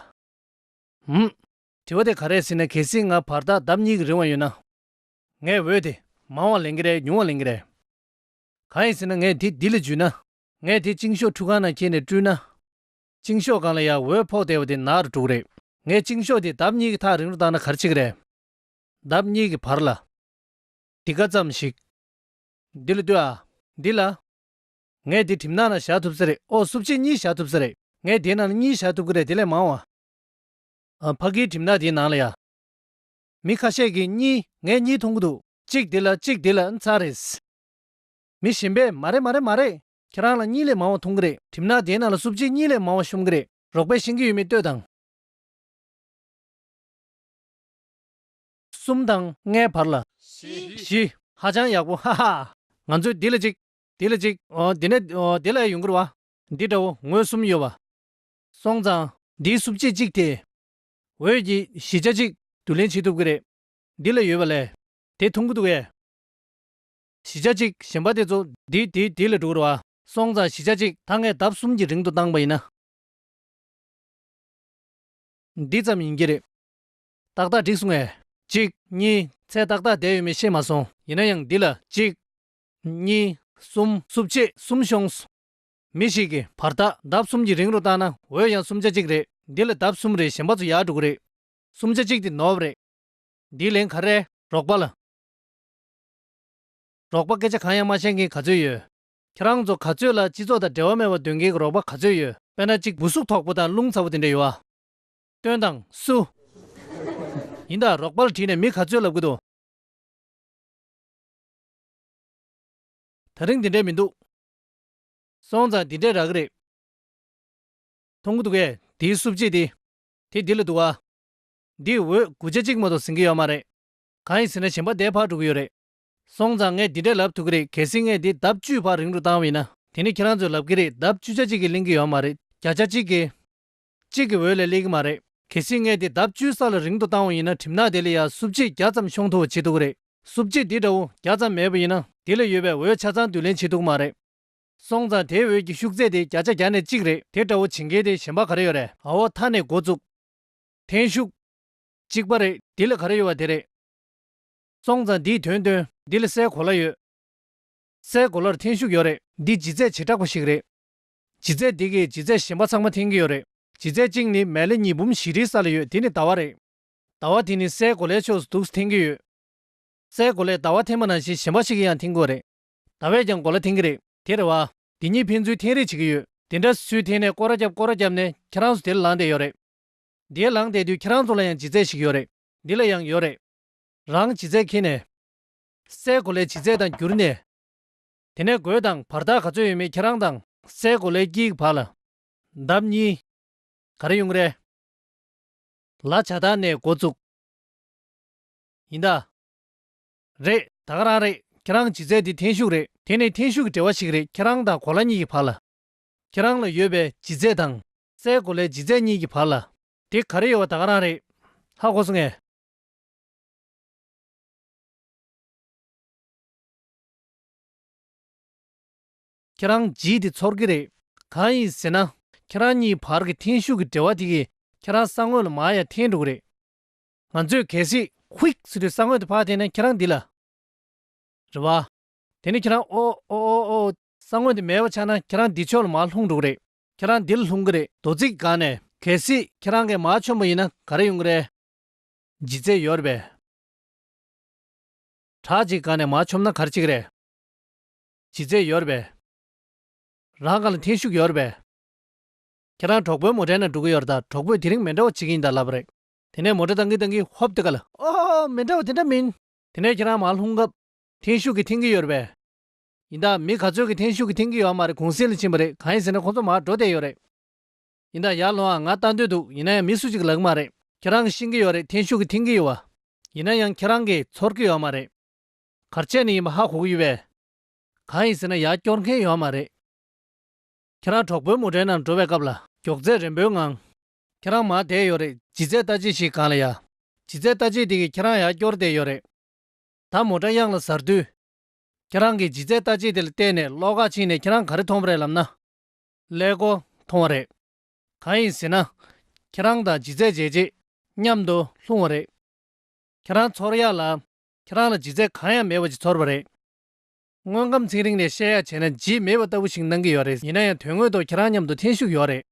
ཧུམ། དྲི་བ་དེ་ག་རེད་ཟེར་ན། གལ་སྲིད་ང་བར་ཐག་ལྡབ་གཉིས་ཀྱི་རིང་བ་ཡོད་ན། ངས་འོད་དེ་མང་བ་ལེན་གྱི་རེད། ཉུང་བ་ལེན་གྱི་རེད། གང་ཡིན་ཟེར་ན་ངས་དེ་འདི་ལ་འཇུས་ན། ངས་དེ་བཅིངས་ཤོག་ཁྲུས་ཁང་ནང་འཁྱེར་ནས་བཀྲུས་ན། བཅིངས་ཤོག་སྒང་ལ་ཡང་འོད་ཕོག་བསྡད་པ་དེ་ནག་རུ་འགྲོ་གི་རེད། ངས་བཅིངས་ཤོག་དེ་ལྡབ་གཉིས་ཀྱི་ཐག་རིང་རུ་བཏང་ན་ག་རེ་བྱེད་ཀྱི་རེད། ལྡབ་གཉིས་ཀྱི་བར་ལ། འདི་ག་ཙམ་ཞིག་འདི་ལ་ལྟོས་ཨ། འདི་ལ། ངས་འདི་གྲིབ་ནག་ནང་བཞག་ཐུབ་ས་རེད། ཨོ། སྲུབས་བྱེད་གཉིས་བཞག་ཐུབ་ས་རེད། ངས་འདིའི་ནང་ལ་གཉིས་བཞག་ཐུབ་ཀྱི་རེད། དེ་ལས་མང་བ། ཨ། ཕ་གིའི་གྲིབ་ནག་དེའི་ནང་ལ་ཡ། མི་ཁ་ཤས་ཀྱིས་གཉིས། ངས་གཉིས་མཐོང་གི་འདུག་གཅིག་འདི་ལ། གཅིག་འདི་ལ། ཚར་རེད། མི་གཞན་པས་མ་རེད། མ་རེད། མ་རེད། ཁྱེད་རང་ལ་གཉིས་ལས་མང་བ་མཐོང་གི་རེད། གྲིབ་ནག་དེའི་ནང་ལ་སྲུབས་བྱེད་གཉིས་ལས་མང་བ་ཤོང་གི་རེད། རོགས་པས་ཤེས་ཀྱི་ཡོད་མེད་ལྟོས་དང་། གསུམ་དང་ལྔའི་བར་ལ། བཞི། བཞི། ཧ་ཅང་ཡག་པོ། ཧ་ཧ། ང་ཚོས་འདི་ལ་གཅིག་འདི་ལ་གཅིག་འོ། འདི་ནས། འོ། འདི་ལ་ཡོང་གི་རེད་བ། འདི་འདྲ་བོ་ངོས་གསུམ་ཡོད་བ། སོང་ཙང་། འདིའི་སྲུབས་བྱེད་གཅིག་དེ། འོད་ཀྱི་བཞི་ཆ་གཅིག་བསྡུ་ལེན་བྱེད་ཐུབ་ཀྱི་རེད། འདི་ལ་ཡོད་པ་ལས། དེ་མཐོང་གི་འདུག་གས། བཞི་ཆ་གཅིག་གཞན་པ་དེ་ཚོ་འདི་འདི་འདི་ལ་འགྲོ་གི་རེད་བ། སོང་ཙང་བཞི་ཆ་གཅིག་ད་ངས་ལྡབ་གསུམ་གྱི་རིང་དུ་བཏང་པ་ཡིན་ན། འདི་ཙམ་ཡིན་གྱི་རེད། ཏག་ཏག་འགྲིག་སོང་ངས། གཅིག་གཉིས། ཚད་ཏག་ཏག་བསྡད་ཡོད་མེད་ཤེས་མ་སོང་། ཡིན་ན་ཡང་འདི་ལ་གཅིག་གཉིས། གསུམ། སྲུབས་བྱེད་གསུམ་ཤོང་སོང་། མི་ཞིག་གིས་བར་ཐག་ལྡབ་གསུམ་གྱི་རིང་རུ་བཏང་ན་འོད་ཡང་གསུམ་ཆ་གཅིག་རེད། འདི་ལ་ལྡབ་གསུམ་རེད། གཞན་པ་ཚོ་ཡར་འགྲོ་གི་རེད། གསུམ་ཆ་གཅིག་དེ་ནོར་བ་རེད། འདིའི་ལན་ག་རེ། རོགས་པ་ལ། རོགས་པ་སྐད་ཆ་གང་ཡང་མ་བཤད་མཁན་ག་ཚོད་ཡོད། ཁྱེད་རང་ཚོ་ག་ཚོད་ལ་སྤྱི་ཚོགས་དང་འབྲེལ་བ་མེད་པ་འདོན་མཁན་གྱི་རོགས་པ་ག་ཚོད་ཡོད། དཔེར་ན་གཅིག་འབུ་གཟུགས་མཐོག་པོ་དང་རླུང་ཚ་པོ་དེ་འདྲ་ཡོད་ཨ། སྟོན་དང་། སུ། ཡིན་ད། རོགས་པ་ལ་དྲིས་ནས་མི་ག་ཚོད་ལབ་གི་འདུག་ད་རིང་འདི་འདྲས་མི་འདུག་སོང་ཙང་འདི་འདྲས་རག་གི་རེད། མཐོང་གི་འདུག་གས། དེའི་སྲུབས་བྱེད་དེ། དེ་འདི་ལ་འདུག་ཨ། འདིས་འོད་དགུ་ཆ་གཅིག་མ་གཏོགས་ཟིན་གྱི་ཡོད་མ་རེད། གང་ཡིན་ཟེར་ན་གཞན་པ་འདས་ཕར་འགྲོ་གི་ཡོད་རེད། སོང་ཙང་ངས་འདི་འདྲས་ལབ་ཐུབ་ཀྱི་རེད། གལ་སྲིད་ངས་འདི་ལྡབ་བཅུའི་བར་རིང་དུ་བཏང་བ་ཡིན་ན། དེ་ནི་ཁྱེད་རང་ཚོས་ལབ་ཀྱི་རེད། ལྡབ་བཅུ་ཆ་གཅིག་གིས་ལེན་གྱི་ཡོད་མ་རེད། བརྒྱ་ཆ་གཅིག་གིས། གཅིག་གི་འོད་ལས་སླེབས་ཀྱི་མ་རེད། གལ་སྲིད་ངས་དེ་ལྡབ་བཅུའི་ས་ལ་རིང་དུ་བཏང་བ་ཡིན་ན། གྲིབ་ནག་དེ་ལ་ཡང་སྲུབས་བྱེད་བརྒྱ་ཙམ་ཤོང་ཐུབ་པ་བྱེད་ཐུབ་ཀྱི་རེད། སྲུབས་བྱེད་འདི་འདྲ་བོ་བརྒྱ་ཙམ་མེད་པ་ཡིན་ན། དེ་ལ་ཡོད་པའི་འོད་ཆ་ཚང་བསྡུ་ལེན་བྱེད་ཐུབ་ཀྱི་མ་རེད། སོང་ཙང་དེའི་འོད་ཀྱི་ཤུགས་ཚད་དེ་བརྒྱ་ཆ་བརྒྱ་ནས་གཅིག་རེད། དེ་འདྲ་བོ་བྱེད་མཁན་དེ་གཞན་པ་ག་རེ་ཡོད་རེད། ཨ་འོ། མཐའ་ནས་འགོ་བཙུགས། འཐེན་ཤུགས། གཅིག་པ་རེད། འདི་ལ་ག་རེ་ཡོད་པ་དེ་རེད། སོང་ཙང་འདིའི་དོན་སྟོན། འདི་ལ་སའི་གོ་ལ་ཡོད། སའི་གོ་ལར་འཐེན་ཤུགས་ཡོད་རེད། འདི་ལྗིད་ཚད་བྱེ་བྲག་པ་ཞིག་རེད། ལྗིད་ཚད་འདི་གིས་ལྗིད་ཚད་གཞན་པ་ཚང་མ་འཐེན་གྱི་ཡོད་རེད། ལྗིད་ཚད་གཅིག་ནི་མེ་ལེ་ཉིས་འབུམ་བཞི་རིའི་ས་ལ་ཡོད། དེ་ནི་ཟླ་བ་རེད། ཟླ་བ་དེ་ནི་སའི་གོ་ལའི་ཕྱོགས་སུ་འདུག་སེ་འཐེན་གྱི་ཡོད། སའི་གོ་ལས་ཟླ་བ་འཐེན་པ་ནང་བཞིན་གཞན་པ་ཞིག་གིས་ཡང་འཐེན་དགོས་རེད། ཟླ་བས་ཀྱང་གོ་ལ་འཐེན་གྱི་རེད། དེ་རེད་བ། འདི་གཉིས་ཕན་ཚུན་འཐེན་རེས་བྱེད་ཀྱི་ཡོད། དེ་འདྲ་སུས་འཐེན་ནས་སྐོར་ར་བརྒྱབ་སྐོར་ར་བརྒྱབ་ནས་ཁྱེད་རང་ཚོ་དེ་ལ་ལངས་བསྡད་ཡོད་རེད། འདིའི་ལངས་བསྡད་དུས་ཁྱེད་རང་ཚོ་ལ་ཡང་ལྗིད་ཚད་ཞིག་ཡོད་རེད། འདི་ལ་ཡང་ཡོད་རེད། རང་ལྗིད་ཚད་འཁྱེར་ནས། སའི་གོ་ལའི་ལྗིད་ཚད་དང་བསྒྱུར་ནས། དེ་ནས་འགོད་དང་བར་ཐག་ག་ཚོད་ཡོད་མེད་ཁྱེད་རང་དང་སའི་གོ་ལའི་དཀྱིལ་གྱི་བར་ལ། ལྡབ་གཉིས། ག་རེ་ཡོང་གི་རེད། ལ་བྱ་དག་ནས་འགོ་བཙུགས། ཡིན་ད། རེད། ད་ག་རང་རེད། ཁྱེད་རང་ལྗིད་ཚད་འདི་འཐེན་ཤུགས་རེད། དེ་ནི་འཐེན་ཤུགས་ཀྱི་འབྲེལ་བ་ཞིག་རེད། ཁྱེད་རང་དང་གོ་ལ་གཉིས་ཀྱི་བར་ལ། ཁྱེད་རང་ལ་ཡོད་པའི་ལྗིད་ཚད་དང་། སའི་གོ་ལའི་ལྗིད་ཚད་གཉིས་ཀྱི་བར་ལ། དེ་ག་རེ་ཡོད་པ་ད་ག་རང་རེད། ཧ་གོ་སོང་ངས། ཁྱེད་རང་ཇི་དེ་ཚོར་གི་རེད། གང་ཡིན་ཟེར་ན། ཁྱེད་རང་གཉིས་བར་གྱི་འཐེན་ཤུགས་ཀྱི་འབྲེལ་བ་དེ་གིས་ཁྱེད་རང་ས་ངོས་ལ་མར་ཡར་འཐེན་འགྲོ་གི་རེད། ང་ཚོས་གལ་སྲིད་ཧིུག་ཟེར་དུས་ས་ངོས་དེ་ཕར་འཐེན་ན་ཁྱེད་རང་འདི་ལ། རེད་བ། དེ་ནས་ཁྱེད་རང་ཨོ་ཨོ་ཨོ་ཨོ། ས་ངོས་དེ་མེད་པ་ཆགས་ན་ཁྱེད་རང་འདི་ཕྱོགས་ལ་མར་ལྷུང་འགྲོ་གི་རེད། ཁྱེད་རང་འདི་ལ་ལྷུང་གི་རེད། རྡོ་རྩིག་སྒང་ནས་གལ་སྲིད་ཁྱེད་རང་གིས་མར་མཆོངས་པ་ཡིན་ན་ག་རེ་ཡོང་གི་རེད། ལྗིད་ཚད་ཡོད་རེད་པས། བྲག་ཅིག་སྒང་ནས་མར་མཆོངས་ན་ག་རེ་བྱེད་ཀྱི་རེད། ལྗིད་ཚད་ཡོད་རེད་པས། རང་སྒང་ལ་འཐེན་ཤུགས་ཡོད་རེད་པས། ཁྱེད་རང་གྲོགས་པོའི་མོ་ཊའི་ནང་འགྲོ་གི་ཡོད་རེད་ད། གྲོགས་པོས་དེ་རིང་མི་འདྲ་བ་བྱེད་ཀྱི་ཡིན་ད་ལབ་པ་རེད། དེ་ནས་མོ་ཊ་བཏང་གིན་བཏང་གིན་ཧོབ་དེ་ག་ལ། ཨོ་མི་འདྲ་བ་དེ་འདྲ་མིན། དེ་ནས་ཁྱེད་རང་མར་ལྷུང་སྐབས་འཐེན་ཤུགས་ཀྱིས་འཐེན་གྱི་ཡོད་རེད་པས། ཡིན་ད་མི་ག་ཚོད་ཀྱིས་འཐེན་ཤུགས་ཀྱིས་འཐེན་གྱི་ཡོད་མ་རེད། གུང་གསེང་ལ་ཕྱིན་པ་རེད། གང་ཡིན་ཟེར་ན་ཁོ་ཚོ་མར་འགྲོ་བསྡད་ཡོད་རེད། ཡིན་ད་ཡར་ལོངས་ཨ། ང་ལྟ་འདོད་འདུག་ཡིན་ན་ཡང་མི་སུ་གཅིག་ལབ་ཀྱི་མ་རེད། ཁྱེད་རང་གིས་ཤེས་ཀྱི་ཡོད་རེད། འཐེན་ཤུགས་ཀྱིས་འཐེན་གྱི་ཡོད་བ། ཡིན་ན་ཡང་ཁྱེད་རང་གིས་ཚོར་གྱི་ཡོད་མ་རེད། ག་རེ་བྱས་ནས་ཡིན་པ་ཧ་གོ་གི་ཡོད་པས། གང་ཡིན་ཟེར་ན་ཡར་སྐྱོར་མཁན་ཡོད་མ་རེད། ཁྱེད་རང་གྲོགས་པོའི་མོ་ཊའི་ནང་འགྲོ་བའི་སྐབས་ལ་མགྱོགས་ཚད་རན་པོའི་ངང་། ཁྱེད་རང་མར་བསྡད་ཡོད་རེད། ལྗིད་ཚད་ལྟ་དཔྱད་ཞིག་སྒང་ལ་ཡ། ལྗིད་ཚད་ལྟ་དཔྱད་དེ་གིས་ཁྱེད་རང་ཡར་སྐྱོར་བསྡད་ཡོད་རེད། ད་མོ་ཊ་གཡང་ལ་གཟར་དུས། ཁྱེད་རང་གིས་ལྗིད་ཚད་ལྟ་དཔྱད་དེ་ལ་བལྟས་ནས་གློག་ཁ་ཕྱིས་ནས་ཁྱེད་རང་ག་རེ་མཐོང་བ་རེད་ལབ་ན། ཀླད་ཀོར་མཐོང་བ་རེད། གང་ཡིན་ཟེར་ན། ཁྱེད་རང་དང་ལྗིད་ཚད་འཇལ་རྗེས་མཉམ་དུ་ལྷུང་བ་རེད། ཁྱེད་རང་ཚོར་ཡག་ལ། ཁྱེད་རང་ལ་ལྗིད་ཚད་གང་ཡང་མེད་པ་ཅིག་ཚོར་བ་རེད། དངོས་ཁམས་ཚན་རིག་ནས་བཤད་ཡག་བྱས་ན་ལྗིད་མེད་པ་ལྟ་བུ་ཞིག་སྣང་གི་ཡོད་རེད། ཡིན་ན་ཡང་དོན་དངོས་ཐོག་ཁྱེད་རང་མཉམ་དུ་འཐེན་ཤུགས་ཡོད་རེད།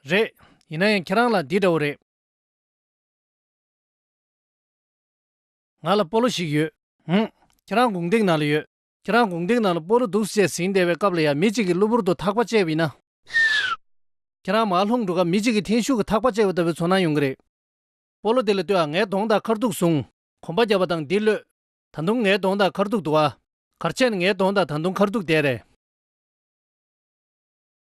རེད། ཡིན་ན་ཡང་ཁྱེད་རང་ལ་འདི་འདྲ་བོ་རེད། ང་ལ་སྤོ་ལོ་ཞིག་ཡོད། ཧུམ། ཁྱེད་རང་གུང་སྟེགས་ནང་ལ་ཡོད། ཁྱེད་རང་གུང་སྟེགས་ནང་ལ་སྤོ་ལོ་འདུག་སེ་བྱས་ཟིན་བསྡད་པའི་སྐབས་ལ་ཡང་མི་གཅིག་གིས་གློ་བུར་དུ་ཐག་པ་བཅད་པ་ཡིན་ན། ཁྱེད་རང་མར་ལྷུང་འགྲོ་སྐབས་མི་གཅིག་གིས་འཐེན་ཤུགས་ཀྱིས་ཐག་པ་བཅད་པ་ལྟ་བུའི་ཚོར་སྣང་ཡོང་གི་རེད། སྤོ་ལོ་དེ་ལ་ལྟོས་ཨ། ངའི་གདོང་དང་ཁ་ཐུག་བཟུང་། གོམ་པ་བརྒྱབ་པ་དང་འདི་གློད། ད་དུང་ངའི་གདོང་དང་ཁ་ཐུག་འདུག་ཨ། ག་རེ་བྱས་ནས་ངའི་གདོང་དང་ད་དུང་ཁ་ཐུག་བསྡད་རེད།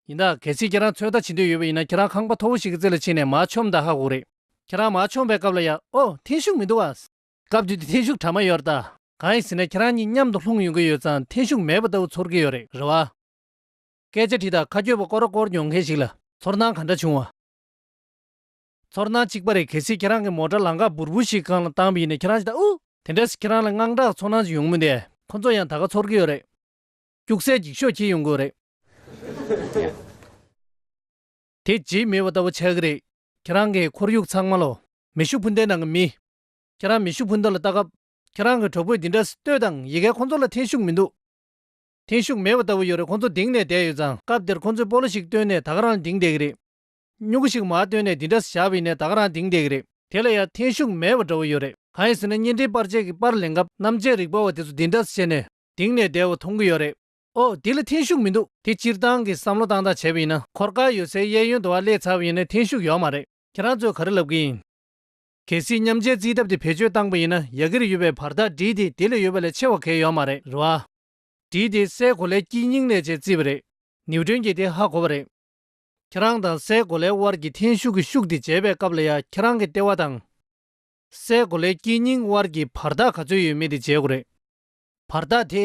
ཡིན་ད་གལ་སྲིད་ཁྱེད་རང་ཚོད་ལྟ་བྱེད་འདོད་ཡོད་པ་ཡིན་ན་ཁྱེད་རང་ཁང་པ་མཐོ་པོ་ཞིག་གི་རྩེ་ལ་ཕྱིན་ནས་མར་མཆོངས་ད་ཧ་གོ་རེད། ཁྱེད་རང་མར་མཆོངས་པའི་སྐབས་ལ་ཡ། ཨོ་འཐེན་ཤུགས་མི་འདུག་ཨ། སྐབས་དེ་དུས་འཐེན་ཤུགས་གྲ་མ་ཡོད་རེད་ད། གང་ཡིན་ཟེར་ན་ཁྱེད་རང་གཉིས་མཉམ་དུ་ལྷུང་ཡོང་གི་ཡོད་ཙང་འཐེན་ཤུགས་མེད་པ་ལྟ་བུ་ཚོར་གྱི་ཡོད་རེད། རེད་བ། སྐད་ཆ་དྲིས་དང་། ཁ་སྐྱོད་པ་སྐོར་ར་སྐོར་མྱོང་མཁན་ཞིག་ལ་ཚོར་སྣང་ག་འདྲ་བྱུང་བ། ཚོར་སྣང་གཅིག་པ་རེད། གལ་སྲིད་ཁྱེད་རང་གི་མོ་ཊ་ལམ་ཁ་འབུར་འབུར་ཞིག་སྒང་ལ་བཏང་བ་ཡིན་ན་ཁྱེད་རང་ཅིག་ད་ཨུ། དེ་འདྲ་སེ་ཁྱེད་རང་ལ་དངངས་སྐྲག་ཚོར་སྣང་ཞིག་ཡོང་མི་འདུག་ཁོ་ཚོ་ཡང་ད་ག་ཚོར་གྱི་ཡོད་རེད། སྐྱུག་ཟས་འགྱིག་ཤོག་འཁྱེར་ཡོང་གི་ཡོད་རེད། དེ་ལྗིད་མེད་པ་ལྟ་བུ་ཆགས་ཀྱི་རེད། ཁྱེད་རང་གི་ཁོར་ཡུག་ཚང་མ་ལོ། མེ་ཤུགས་འཕུར་མདེལ་ནང་གི་མི། ཁྱེད་རང་མེ་ཤུགས་འཕུར་མདའ་ལ་ལྟ་སྐབས། ཁྱེད་རང་གི་གྲོགས་པོས་འདི་འདྲ་སེ་ལྟོས་དང་། ཡ་གིར་ཁོ་ཚོ་ལ་འཐེན་ཤུགས་མི་འདུག་འཐེན་ཤུགས་མེད་པ་ལྟ་བུ་ཡོད་རེད། ཁོ་ཚོ་ལྡིང་ནས་བསྡད་ཡོད་ཙང་། སྐབས་དེར་ཁོ་ཚོས་སྤོ་ལོ་ཞིག་བཏོན་ནས་ད་ག་རང་ལྡིང་བསྡད་ཀྱི་རེད། སྨྱུ་གུ་ཞིག་མར་བཏོན་ནས་འདི་འདྲ་སེ་བཞག་པ་ཡིན་ནའི་ད་ག་རང་ལྡིང་བསྡད་ཀྱི་རེད། དེ་ལ་ཡང་འཐེན་ཤུགས་མེད་པ་འདྲ་བོ་ཡོད་རེད། གང་ཡིན་ཟེར་ན་བརྙན་འཕྲིན་པར་ཆས་ཀྱི་པར་ལེན་སྐབས་རྣམ་དཔྱད་རིག་པ་བ་དེ་ཚོ་འདི་འདྲ་སེ་བྱས་ནས་ལྡིང་ནས་བསྡད་པ་མཐོང་གི་ཡོད་རེད། ཨོ་འདི་ལ་འཐེན་ཤུགས་མི་འདུག་དེ་སྤྱིར་བཏང་གི་བསམ་བློ་བཏང་སྟངས་བྱས་པ་ཡིན་ན། འཁོར་སྐར་ཡོད་སའི་གཡས་གཡོན་དུ་བ་སླེབས་ཚར་བ་ཡིན་ན་འཐེན་ཤུགས་ཡོད་མ་རེད། ཁྱེད་རང་ཚོས་ག་རེ་ལབ་ཀྱི་ཡིན། གལ་སྲིད་མཉམ་བྱེད་རྩིས་ཐབས་དེ་བེད་སྤྱོད་བཏང་པ་ཡིན་ན་ཡ་གིར་ཡོད་པའི་བར་ཐག་འགྲིག་དེ་དེ་ལས་ཡོད་པ་ལས་ཆེ་བ་གང་ཡང་ཡོད་མ་རེད། རེད་བ། འགྲིག་དེ་སའི་གོ་ལའི་དཀྱིལ་སྙིང་ནས་བྱས་བརྩིས་པ་རེད། ནིའུ་ཊོན་གྱིས་དེ་ཧ་གོ་བ་རེད། ཁྱེད་རང་དང་སའི་གོ་ལའི་དབར་གྱི་འཐེན་ཤུགས་ཀྱི་ཤུགས་དེ་འཇལ་བའི་སྐབས་ལ་ཡ་ཁྱེད་རང་གི་ལྟེ་བ་དང་། སའི་གོ་ལའི་དཀྱིལ་སྙིང་དབར་གྱི་བར་ཐག་ག་ཚོད་ཡོད་མེད་དེ་འཇལ་དགོས་རེད། བར་ཐག་དེ།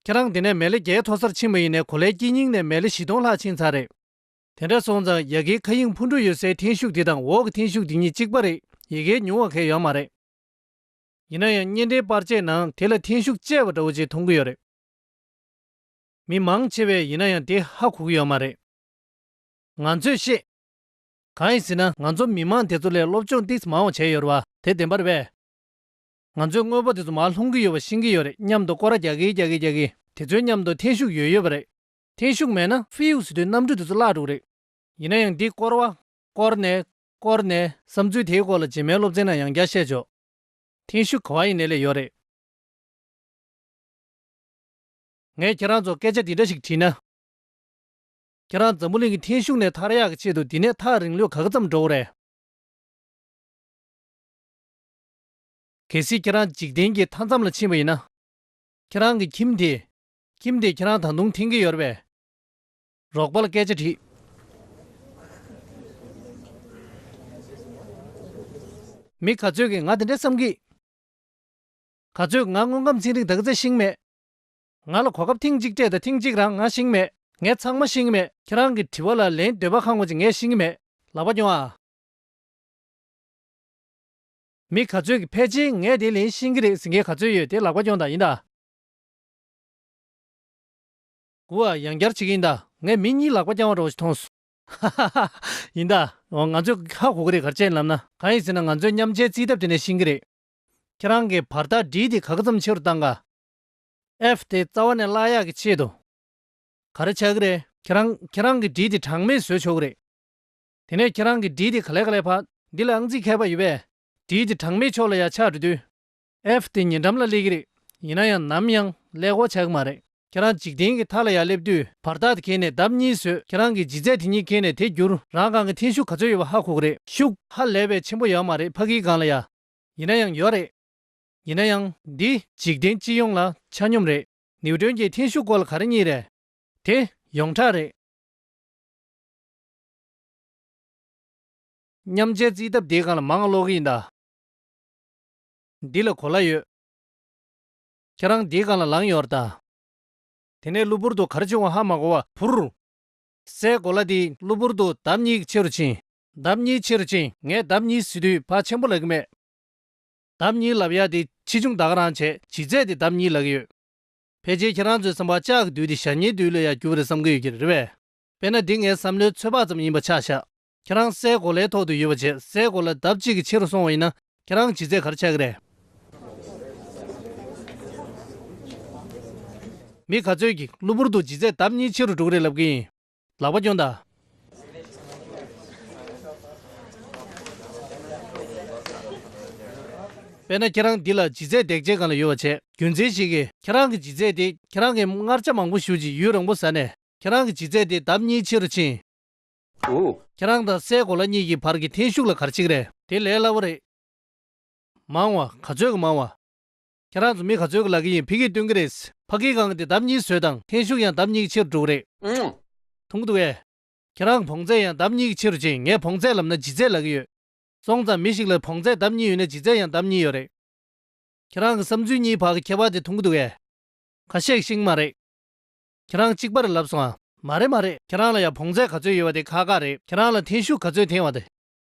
ཁྱེད་རང་འདི་ནས་མེ་ལེ་བརྒྱའི་མཐོ་སར་ཕྱིན་པ་ཡིན་ནའི་གོ་ལའི་དཀྱིལ་སྙིང་ནས་མེ་ལེ་བཞི་སྟོང་ལྷག་ཕྱིན་ཚར་རེད། དེ་འདྲ་སོང་ཙང་ཡ་གིའི་མཁའ་དབྱིངས་འཕུར་འགྲོ་ཡོད་སའི་འཐེན་ཤུགས་དེ་དང་འོག་གི་འཐེན་ཤུགས་དེ་གཉིས་གཅིག་པ་རེད། ཡ་གིར་ཉུང་བ་གང་ཡང་ཡོད་མ་རེད། ཡིན་ན་ཡང་བརྙན་འཕྲིན་པར་ཆས་ནང་དེ་ལ་འཐེན་ཤུགས་བཅས་པ་འདྲ་བོ་ཅིག་མཐོང་གི་ཡོད་རེད། མི་མང་ཆེ་བས་ཡིན་ན་ཡང་དེ་ཧ་གོ་གི་ཡོད་མ་རེད། ང་ཚོས་ཤེས། གང་ཡིན་ཟེར་ན་ང་ཚོ་མི་མང་དེ་ཚོ་ལས་སློབ་སྦྱོང་ཏོག་ཙམ་མང་བ་བྱས་ཡོད་རེད་བ། དེ་བདེན་པ་རེད་པས། ང་ཚོས་དངོས་པོ་དེ་ཚོ་མར་ལྷུང་གི་ཡོད་པ་ཤེས་ཀྱི་ཡོད་རེད། མཉམ་དུ་སྐོར་ར་རྒྱག་གིན་རྒྱག་གིན་རྒྱག་གིན། དེ་ཚོའི་མཉམ་དུ་འཐེན་ཤུགས་ཡོད་ཡོད་པ་རེད། འཐེན་ཤུགས་མེད་ན་ཧྥིའུ་ཟེར་དུས་གནམ་གྲུ་དེ་ཚོ་བརླག་འགྲོ་གི་རེད། ཡིན་ན་ཡང་འདི་སྐོར་བ། སྐོར་ནས། སྐོར་ནས། བསམ་ཚུལ་དེའི་སྐོར་ལ་རྗེས་མའི་སློབ་ཚན་ནང་ཡང་བསྐྱར་བཤད་ཆོག་འཐེན་ཤུགས་ག་བ་ཡིན་ནའི་སླེབས་ཡོད་རེད། ངས་ཁྱེད་རང་ཚོར་སྐད་ཆ་འདི་འདྲ་ཞིག་དྲིས་ན། ཁྱེད་རང་འཛམ་བུ་གླིང་གི་འཐེན་ཤུགས་ནས་ཐར་ཡག་གི་ཆེད་དུ་འདི་ནས་ཐག་རིང་ལོས་ག་ག་ཙམ་འགྲོ་གི་རེད། གལ་སྲིད་ཁྱེད་རང་འཇིག་རྟེན་གྱི་མཐའ་མཚམས་ལ་ཕྱིན་པ་ཡིན་ན། ཁྱེད་རང་གི་ཁྱིམ་དེ། ཁྱིམ་དེ་ཁྱེད་རང་ད་དུང་འཐེན་གྱི་ཡོད་རེད་པས། རོགས་པ་ལ་སྐད་ཆ་དྲིས། མི་ག་ཚོད་ཀྱིས་ང་དེ་འདྲ་བསམ་གི། ག་ཚོད་ང་དངོས་ཁམས་ཚན་རིག་དག་ཚད་ཤེས་ཀྱི་མེད། ང་ལ་གོ་སྐབས་ཐེངས་གཅིག་སྤྲད་དང་ཐེངས་གཅིག་རང་ང་ཤེས་ཀྱི་མེད། ངས་ཚང་མ་ཤེས་ཀྱི་མེད། ཁྱེད་རང་གི་དྲི་བ་ལ་ལན་འདོད་པ་ཁེངས་པ་ཅིག་ངས་ཤེས་ཀྱི་མེད། ལག་པ་རྒྱོངས་ཨ། མི་ག་ཚོད་ཀྱིས་ཕལ་ཆེར་ངས་དེ་ལན་ཤེས་ཀྱི་རེད་ཟེར་མཁན་ག་ཚོད་ཡོད་དེ་ལག་པ་རྒྱོངས་དང་ཡིན་ད། གུ་བ་ཡང་བསྐྱར་བྱེད་ཀྱི་ཡིན་ད། ངས་མི་གཉིས་ལག་པ་བརྐྱང་བ་འདྲ་བོ་ཞིག་མཐོང་སོང་། ཧ་ཧ་ཧ། ཡིན་ད། འོ་ང་ཚོས་ཧ་གོ་གི་རེད། ག་རེ་བྱས་ནས་ལབ་ན། གང་ཡིན་ཟེར་ན་ང་ཚོས་མཉམ་འབྲེལ་རྩིས་ཐབས་དེ་ནས་ཤེས་ཀྱི་རེད། ཁྱེད་རང་གིས་བར་ཐག་ཌི་དེ་ག་ཚོད་ཙམ་ཆེ་རུ་བཏང་ག། ཨེཕ་དེ་རྩ་བ་ནས་བརླག་ཡག་གི་ཆེད་དུ། ག་རེ་ཆགས་ཀྱི་རེད། ཁྱེད་རང་ཁྱེད་རང་གིས་ཌི་དེ་གྲངས་མེད་བཟོས་ཆོག་གི་རེད། དེ་ནས་ཁྱེད་རང་གིས་ཌི་དེ་ག་ལེ་ག་ལེ་ཕར་འདི་ལ་ཨང་རྩིས་མཁས་པ་ཡོད་པས། ཌི་དེ་གྲངས་མེད་ཕྱོགས་ལ་ཡར་ཆགས་འགྲོ་དུས། ཨེཕ་དེ་ཉེ་འགྲམ་ལ་སླེབས་ཀྱི་རེད། ཡིན་ན་ཡང་ནམ་ཡང་ཀླད་ཀོར་ཆགས་ཀྱི་མ་རེད། ཁྱེད་རང་འཇིག་རྟེན་གྱི་མཐའ་ལ་ཡར་སླེབས་དུས་བར་ཐག་དེ་གས་ནས་ལྡབ་གཉིས་བཟོས། ཁྱེད་རང་གི་ལྗིད་ཚད་དེ་གཉིས་གས་ནས་དེ་བསྒྱུར། རང་སྒང་གི་འཐེན་ཤུགས་ག་ཚོད་ཡོད་པ་ཧ་གོ་གི་རེད། ཤུགས་ཧ་ལས་པའི་ཆེན་པོ་ཡོད་མ་རེད། ཕ་གིའི་སྒང་ལ་ཡ། ཡིན་ན་ཡང་ཡོད་རེད། ཡིན་ན་ཡང་འདི་འཇིག་རྟེན་སྤྱི་ཡོངས་ལ་ཆ་སྙོམས་རེད། ནིའུ་ཏོན་གྱི་འཐེན་ཤུགས་སྐོར་ལ་ག་རེ་རྙེད་རེད། དེ་ཡོངས་གྲགས་རེད། མཉམ་འབྲེལ་རྩིས་ཐབས་འདིའི་སྒང་ལ་མང་ང་ཀློག་གི་ཡིན་ད། འདི་ལ་གོ་ལ་ཡོད། ཁྱེད་རང་འདིའི་སྒང་ལ་ལངས་ཡོད་རེད་ད། དེ་ནས་གློ་བུར་དུ་ག་རེ་བྱུང་བ་ཧ་མ་གོ་བར་བུར། སའི་གོ་ལ་འདི་གློ་བུར་དུ་ལྡབ་གཉིས་ཀྱི་ཆེ་རུ་ཕྱིན། ལྡབ་གཉིས་ཆེ་རུ་ཕྱིན། ངས་ལྡབ་གཉིས་ཟེར་དུས་ཕར་ཆེན་པོ་ལབ་ཀྱི་མེད། ལྡབ་གཉིས་ལབ་ཡ་དེ་ཆེ་ཆུང་ད་ག་རང་བྱས། ལྗིད་ཚད་དེ་ལྡབ་གཉིས་ལབ་ཀྱི་ཡོད། ཕལ་ཆེར་ཁྱེད་རང་ཚོའི་བསམ་པར་ལྕགས་ཀྱི་རྡུལ་དེ་ཞྭ་སྙེའི་རྡུལ་ལ་ཡང་འགྱུར་བ་རེད་བསམ་གྱི་ཡོད་ཀྱི་རེད་པས། དཔེར་ན་འདི་ངའི་བསམ་བློའི་ཚོད་དཔག་ཙམ་ཡིན་པ་ཆ་བཞག་ཁྱེད་རང་སའི་གོ་ལའི་ཐོག་ཏུ་ཡོད་པ་བྱས། སའི་གོ་ལ་ལྡབ་གཅིག་གིས་ཆེ་རུ་སོང་བ་ཡིན་ན། ཁྱེད་རང་ལྗིད་ཚད་ག་རེ་ཆགས་ཀྱི་རེད། མི་ག་ཚོད་ཀྱིས་གློ་བུར་དུ་ལྗིད་ཚད་ལྡབ་གཉིས་ཆེ་རུ་འགྲོ་གི་རེད་ལབ་ཀྱི་ཡིན། ལག་པ་རྐྱོང་དང་། དཔེར་ན་ཁྱེད་རང་འདི་ལ་ལྗིད་ཚད་འདེགས་བྱེད་སྒང་ལ་ཡོད་པ་བྱས། རྒྱུ་མཚན་ཞིག་གིས་ཁྱེད་རང་གི་ལྗིད་ཚད་དེ་ཁྱེད་རང་གིས་མངར་ཆ་མང་པོ་ཞུ་རྗེས་ཡུན་རིང་པོ་ཟ་ནས་ཁྱེད་རང་གི་ལྗིད་ཚད་དེ་ལྡབ་གཉིས་ཆེ་རུ་ཕྱིན། ཨོ། ཁྱེད་རང་དང་སའི་གོ་ལ་གཉིས་ཀྱི་བར་གྱི་འཐེན་ཤུགས་ལ་ག་རེ་བྱེད་ཀྱི་རེད། དེ་ལས་སླ་བོ་རེད། མང་བ། ག་ཚོད་ཀྱིས་མང་བ། ཁྱེད་རང་ཚོ་མི་ག་ཚོད་ཀྱིས་ལབ་ཀྱི་ཡིན། ཕ་གིས་སྟོན་གྱི་རེད། ཕ་གིའི་སྒང་གི་དེ་ལྡབ་གཉིས་བཟོས་དང་འཐེན་ཤུགས་ཡང་ལྡབ་གཉིས་ཀྱིས་ཆེ་རུ་འགྲོ་གི་རེད། ཨང་། མཐོང་གི་འདུག་གས། ཁྱེད་རང་གི་བོངས་ཚད་ཡང་ལྡབ་གཉིས་ཀྱིས་ཆེ་རུ་ཕྱིན། ངས་བོངས་ཚད་ལབ་ན་ལྗིད་ཚད་ལབ་ཀྱི་ཡོད། སོང་ཙང་མི་ཞིག་ལ་བོངས་ཚད་ལྡབ་གཉིས་ཡོད་ན་ལྗིད་ཚད་ཡང་ལྡབ་གཉིས་ཡོད་རེད། ཁྱེད་རང་གི་བསམ་ཚུལ་གཉིས་བར་གྱི་ཁྱད་པར་དེ་མཐོང་གི་འདུག་གས། ཁ་ཤས་ཤིག་མ་རེད། ཁྱེད་རང་གཅིག་པ་རེད་ལབ་སོང་ཨ། མ་རེད་མ་རེད། ཁྱེད་རང་ལ་ཡང་བོངས་ཚད་ག་ཚོད་ཡོད་པ་དེ་ཁག་ཁག་རེད། ཁྱེད་རང་ལ་འཐེན་ཤུགས་ག་ཚོད་འཐེན་པ་དེ།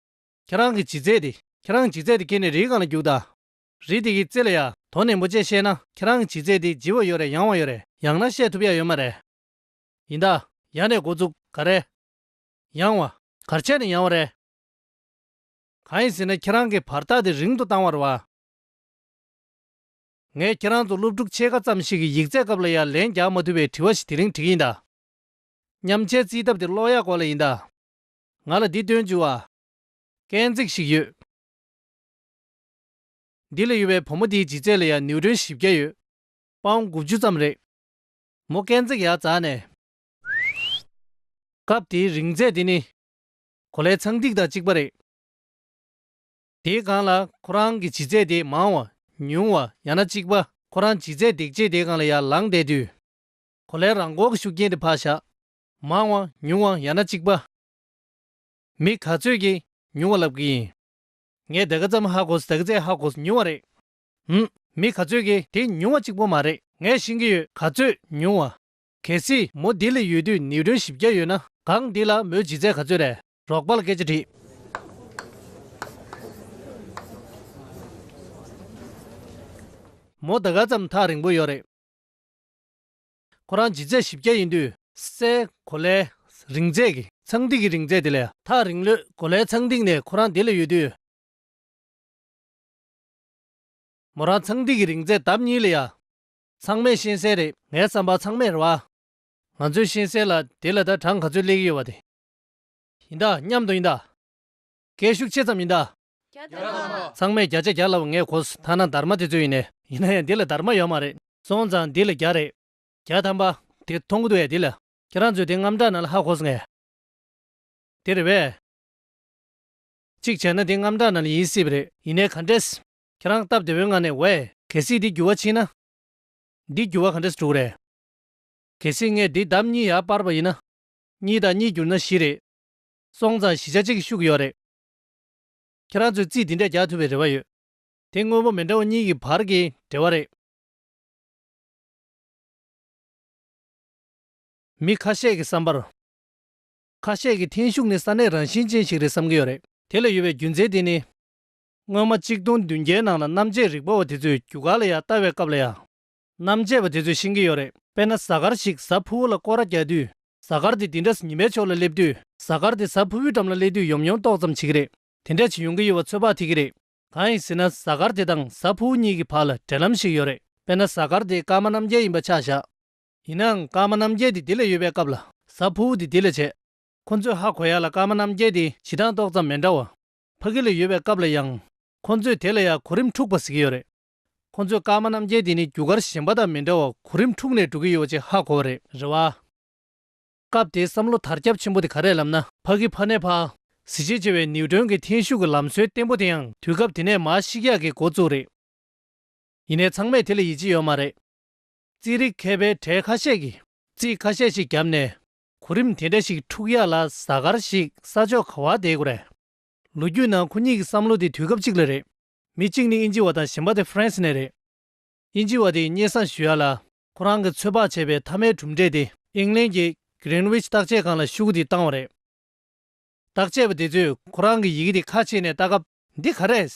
ཁྱེད་རང་གི་ལྗིད་ཚད་དེ། ཁྱེད་རང་ལྗིད་ཚད་དེ་ཁྱེར་ནས་རིའི་སྒང་ལ་རྒྱུགས་དང་། རི་དེ་གི་རྩེ་ལ་ཡ། དོ་ནན་པོ་བྱས་བཤད་ན་ཁྱེད་རང་གི་ལྗིད་ཚད་དེ་ལྗིད་པ་ཡོད་རེད། ཡང་བ་ཡོད་རེད། ཡང་ན་བཤད་ཐུབ་ཡ་ཡོད་མ་རེད། ཡིན་ད། ཡ་ནས་འགོ་བཙུགས། ག་རེ། ཡང་བ། ག་རེ་བྱས་ནས་ཡང་བ་རེད། གང་ཡིན་ཟེར་ན་ཁྱེད་རང་གིས་བར་ཐག་དེ་རིང་དུ་བཏང་བ་རེད་བ། ངས་ཁྱེད་རང་ཚོ་སློབ་ཕྲུག་ཕྱེད་ཀ་ཙམ་ཞིག་གིས་ཡིག་ཚད་སྐབས་ལ་ཡང་ལན་རྒྱག་མ་ཐུབ་པའི་དྲི་བ་ཞིག་དེ་རིང་དྲི་གི་ཡིན་ད། མཉམ་འབྲེལ་རྩིས་ཐབས་དེ་ཀློག་ཡག་སྐོར་ལ་ཡིན་ད། ང་ལ་འདི་སྟོན་བཅུག་ཨ། སྐས་འཛེག་ཞིག་ཡོད། འདི་ལ་ཡོད་པའི་བུ་མོ་འདིའི་ལྗིད་ཚད་ལ་ཡང་ནིའུ་ཏོན་བཞི་བརྒྱ་ཡོད། པའུན་དགུ་བཅུ་ཙམ་རེད། མོ་སྐས་འཛེག་ཡར་འཛེགས་ནས། སྐབས་དེའི་རིང་ཚད་དེ་ནི། གོ་ལའི་ཚངས་ཐིག་དང་གཅིག་པ་རེད། དེའི་སྒང་ལ་ཁོ་རང་གི་ལྗིད་ཚད་དེ་མང་བ། ཉུང་བ། ཡང་ན་གཅིག་པ། ཁོ་རང་ལྗིད་ཚད་འདེགས་བྱེད་དེའི་སྒང་ལ་ཡར་ལངས་བསྡད་དུས། གོ་ལའི་རང་འཁོར་གྱི་ཤུགས་རྐྱེན་དེ་ཕར་བཞག་མང་བ། ཉུང་བ། ཡང་ན་གཅིག་པ། མི་ག་ཚོད་ཀྱིས་ཉུང་བ་ལབ་ཀྱི་ཡིན། ངས་ད་ག་ཙམ་ཧ་གོ་སོང་། ད་ག་ཚད་ཧ་གོ་སོང་། ཉུང་བ་རེད། ཧུམ། མི་ག་ཚོད་ཀྱིས་དེ་ཉུང་བ་གཅིག་པོ་མ་རེད། ངས་ཤེས་ཀྱི་ཡོད། ག་ཚོད་ཉུང་བ། གལ་སྲིད་མོ་འདི་ལ་ཡོད་དུས་ནིའུ་ཏོན་བཞི་བརྒྱ་ཡོད་ན། སྒང་འདི་ལ་མོའི་ལྗིད་ཚད་ག་ཚོད་རེད། རོགས་པ་ལ་སྐད་ཆ་དྲིས། མོ་ད་ག་ཙམ་ཐག་རིང་པོ་ཡོད་རེད། ཁོ་རང་ལྗིད་ཚད་བཞི་བརྒྱ་ཡིན་དུས། སའི་གོ་ལའི་རིང་ཚད་ཀྱི་ཚངས་ཐིག་གི་རིང་ཚད་དེ་ལས་ཐག་རིང་ལོས་གོ་ལའི་ཚངས་ཐིག་ནས་ཁོ་རང་འདི་ལ་ཡོད་དུས། མོ་རང་ཚངས་ཐིག་གི་རིང་ཚད་ལྡབ་གཉིས་ལ་ཡ། ཚང་མས་ཤེས་གསལ་རེད། ངའི་བསམ་པར་ཚང་མས་རེད་བ། ང་ཚོས་ཤེས་གསལ་ལ་དེ་ལ་ད་གྲངས་ག་ཚོད་སླེབས་ཀྱི་ཡོད་པ་དེ། ཡིན་ད། མཉམ་དུ་ཡིན་ད། སྐད་ཤུགས་ཆེ་ཙམ་ཡིན་ད། བརྒྱ་དང་། ཚང་མས་བརྒྱ་ཆ་བརྒྱ་ལབ་ངས་གོ་སོང་། ཐ་ན་སྡར་མ་དེ་ཚོ་ཡིན་ནས། ཡིན་ན་ཡང་འདི་ལ་སྡར་མ་ཡོད་མ་རེད། སོང་ཙང་འདི་ལ་བརྒྱ་རེད། བརྒྱ་ཐམ་པ། དེ་མཐོང་གི་འདུག་ཡ། འདི་ལ། ཁྱེད་རང་ཚོས་དེ་དངངས་སྐྲག་ནང་ལ་ཧ་གོ་སོང་ངས། དེ་རེད་པས། གཅིག་བྱས་ན་དེ་དངངས་སྐྲག་ནང་ལ་ཡིན་སྲིད་པ་རེད། ཡིན་ནའི་ག་འདྲས། ཁྱེད་རང་སྟབས་བདེ་བོའི་ངང་ནས། ཝེ། གལ་སྲིད་འདི་འགྱུར་བ་ཕྱིན་ན། འདི་འགྱུར་བ་ག་འདྲས་འགྲོ་གི་རེད། གལ་སྲིད་ངས་འདི་ལྡབ་གཉིས་ཡར་སྤར་བ་ཡིན་ན། གཉིས་དང་གཉིས་བསྒྱུར་ན་བཞི་རེད། སོང་ཙང་བཞི་ཆ་གཅིག་གི་ཤུགས་ཡོད་རེད། ཁྱེད་རང་ཚོས་རྩིས་འདི་འདྲས་རྒྱག་ཐུབ་པའི་རེ་བ་ཡོད། དེ་དངོས་པོ་མི་འདྲ་བ་གཉིས་ཀྱི་བར་གྱི་འབྲེལ་བ་རེད། མི་ཁ་ཤས་ཀྱི་བསམ་པར། ཁ་ཤས་ཀྱིས་འཐེན་ཤུགས་ནི་ས་གནས་རང་བཞིན་ཅན་ཞིག་རེད་བསམ་གྱི་ཡོད་རེད། དེ་ལ་ཡོད་པའི་རྒྱུ་མཚན་དེ་ནི། སྔོན་མ་གཅིག་སྟོང་བདུན་བརྒྱའི་ནང་ལ་གནམ་དཔྱད་རིག་པ་བ་དེ་ཚོས་རྒྱུ་སྐར་ལ་ཡར་ལྟ་བའི་སྐབས་ལ་ཡང་། རྣམ་དཔྱད་པ་དེ་ཚོས་ཤེས་ཀྱི་ཡོད་རེད། དཔེར་ན་གཟའ་སྐར་ཞིག་གཟའ་ཕུར་བུ་ལ་སྐོར་ར་རྒྱག་དུས། གཟའ་སྐར་དེ་འདི་འདྲ་ཉི་མའི་ཕྱོགས་ལ་སླེབས་དུས། གཟའ་སྐར་དེ་གཟའ་ཕུར་བུའི་འགྲམ་ལ་སླེབས་དུས་ཡོམ་ཡོམ་ཏོག་ཙམ་བྱེད་ཀྱི་རེད། དེ་འདྲ་ཅིག་ཡོང་གི་ཡོད་པ་ཚོད་དཔག་ཐེབས་ཀྱི་རེད། གང་ཡིན་ཟེར་ན། གཟའ་སྐར་དེ་དང་གཟའ་ཕུར་བུ་གཉིས་ཀྱི་བར་ལ་འབྲེལ་ལམ་ཞིག་ཡོད་རེད། དཔེར་ན་གཟའ་སྐར་དེ་སྐར་མ་རྣམ་རྒྱལ་ཡིན་པ་ཆ་བཞག་ཡིན་ནའང་སྐར་མ་རྣམ་རྒྱལ་དེ་འདི་ལ་ཡོད་པའི་སྐབས་ལ། གཟའ་ཕུར་བུ་དེ་འདི་ལ་བྱེད། ཁོ་ཚོས་ཧ་གོ་ཡ་ལ་སྐར་མ་རྣམ་རྒྱལ་དེ་བྱེད་སྟངས་ཏོག་ཙམ་མི་འདྲ་བ། ཕ་གི་ལ་ཡོད་པའི་སྐབས་ལ་ཡང་། ཁོ་ཚོས་དེ་ལ་ཡ་གོ་རིམ་འཁྲུགས་པ་ཟེར་གྱི་ཡོད་རེད། ཁོ་ཚོས་སྐར་མ་རྣམ་རྒྱལ་དེ་ནི་རྒྱུ་སྐར་གཞན་པ་དང་མི་འདྲ་བར་གོ་རིམ་འཁྲུགས་ནས་འགྲོ་གི་ཡོད་པ་ཅིག་ཧ་གོ་བ་རེད། རེད་བ། སྐབས་དེའི་བསམ་བློ་དར་ཁྱབ་ཆེན་པོ་དེ་ག་རེ་རེད་ལབ་ན། ཕ་གི་ཕ་ནས་ཕར། གཟི་བརྗིད་ཆེ་བའི་ནིའུ་ཊོན་གྱི་འཐེན་ཤུགས་ཀྱི་ལམ་སྲོལ་བརྟན་པོ་དེ་ཡང་དུས་སྐབས་དེ་ནས་མར་བཤིག་ཡག་གི་འགོ་བཙུགས་རེད། ཡིན་ནའི་ཚང་མས་དེ་ལ་ཡིད་ཆེས་ཡོད་མ་རེད། རྩིས་རིག་མཁས་པའི་གྲས་ཁ་ཤས་ཀྱིས་རྩིས་ཁ་ཤས་ཤིག་བརྒྱབ་ནས། གོ་རིམ་དེ་འདྲ་ཞིག་འཁྲུག་ཡག་ལ་གཟའ་སྐར་ཞིག་ས་ཕྱོགས་ག་བར་བསྡད་དགོས་རེད། ལོ་རྒྱུས་ནང་ཁོ་གཉིས་ཀྱི་བསམ་བློ་དེ་དུས་སྐབས་གཅིག་ལ་རེད། མི་གཅིག་ནི་དབྱིན་ཇི་བ་དང་གཞན་པ་དེ་ཧྥ་རན་སི་ནས་རེད། དབྱིན་ཇི་བ་དེས་སྙན་སེང་ཞུ་ཡག་ལ། ཁོ་རང་གིས་ཚོད་དཔག་བྱས་པའི་མཐའ་མའི་གྲུབ་འབྲས་དེ་ཨིང་ལན་གྱི་གྷི་རིན་ཝིཆ་བརྟག་དཔྱད་ཁང་ལ་ཤོག་གུ་དེ་བཏང་བ་རེད། བརྟག་དཔྱད་པ་དེ་ཚོས་ཁོ་རང་གི་ཡི་གེ་དེ་ཁ་ཕྱེ་ནས་ལྟ་སྐབས། འདི་ག་རེ་རེད།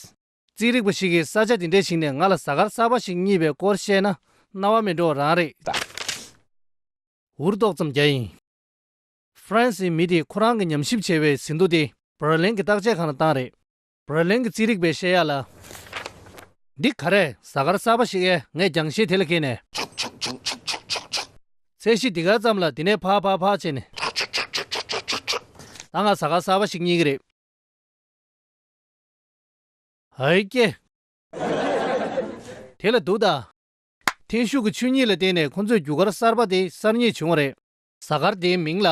རྩིས་རིག་པ་ཞིག་གིས་ས་ཆ་དེ་འདྲའི་ཞིག་ནས་ང་ལ་གཟའ་སྐར་གསར་པ་ཞིག་རྙེད་པའི་སྐོར་བཤད་ན་རྣ་བ་མི་འགྲོ་བ་རང་རེད། འུར་ཏོག་ཙམ་རྒྱག་ཡིན། ཧྥ་རན་སིའི་མི་དེས་ཁོ་རང་གིས་ཉམས་ཞིབ་བྱས་པའི་ཟིན་ཐོ་དེ་འབར་ལིན་གྱི་བརྟག་དཔྱད་ཁང་ལ་བཏང་རེད། འབར་ལིན་གྱི་རྩིས་རིག་པས་བཤད་ཡག་ལ། འདི་ག་རེ་རེད། གཟའ་སྐར་གསར་པ་ཞིག་ཨེ། ངས་རྒྱང་ཤེལ་དེ་ལ་འཁྱེར་ནས། ཚད་གཞི་འདི་ག་ཙམ་ལ་དེ་ནས་ཕར་ཕར་ཕར་བྱས་ནས། ད་ང་གཟའ་སྐར་གསར་པ་ཞིག་རྙེད་ཀྱི་རེད། ཧའི་ཀྱེ། དེ་ལ་འདུག་ད། འཐེན་ཤུགས་ཀྱི་ཆོས་ཉིད་ལ་བརྟེན་ནས་ཁོ་ཚོས་རྒྱུ་སྐར་གསར་པ་དེ་གསར་རྙེད་བྱུང་བ་རེད། གཟའ་སྐར་དེའི་མིང་ལ།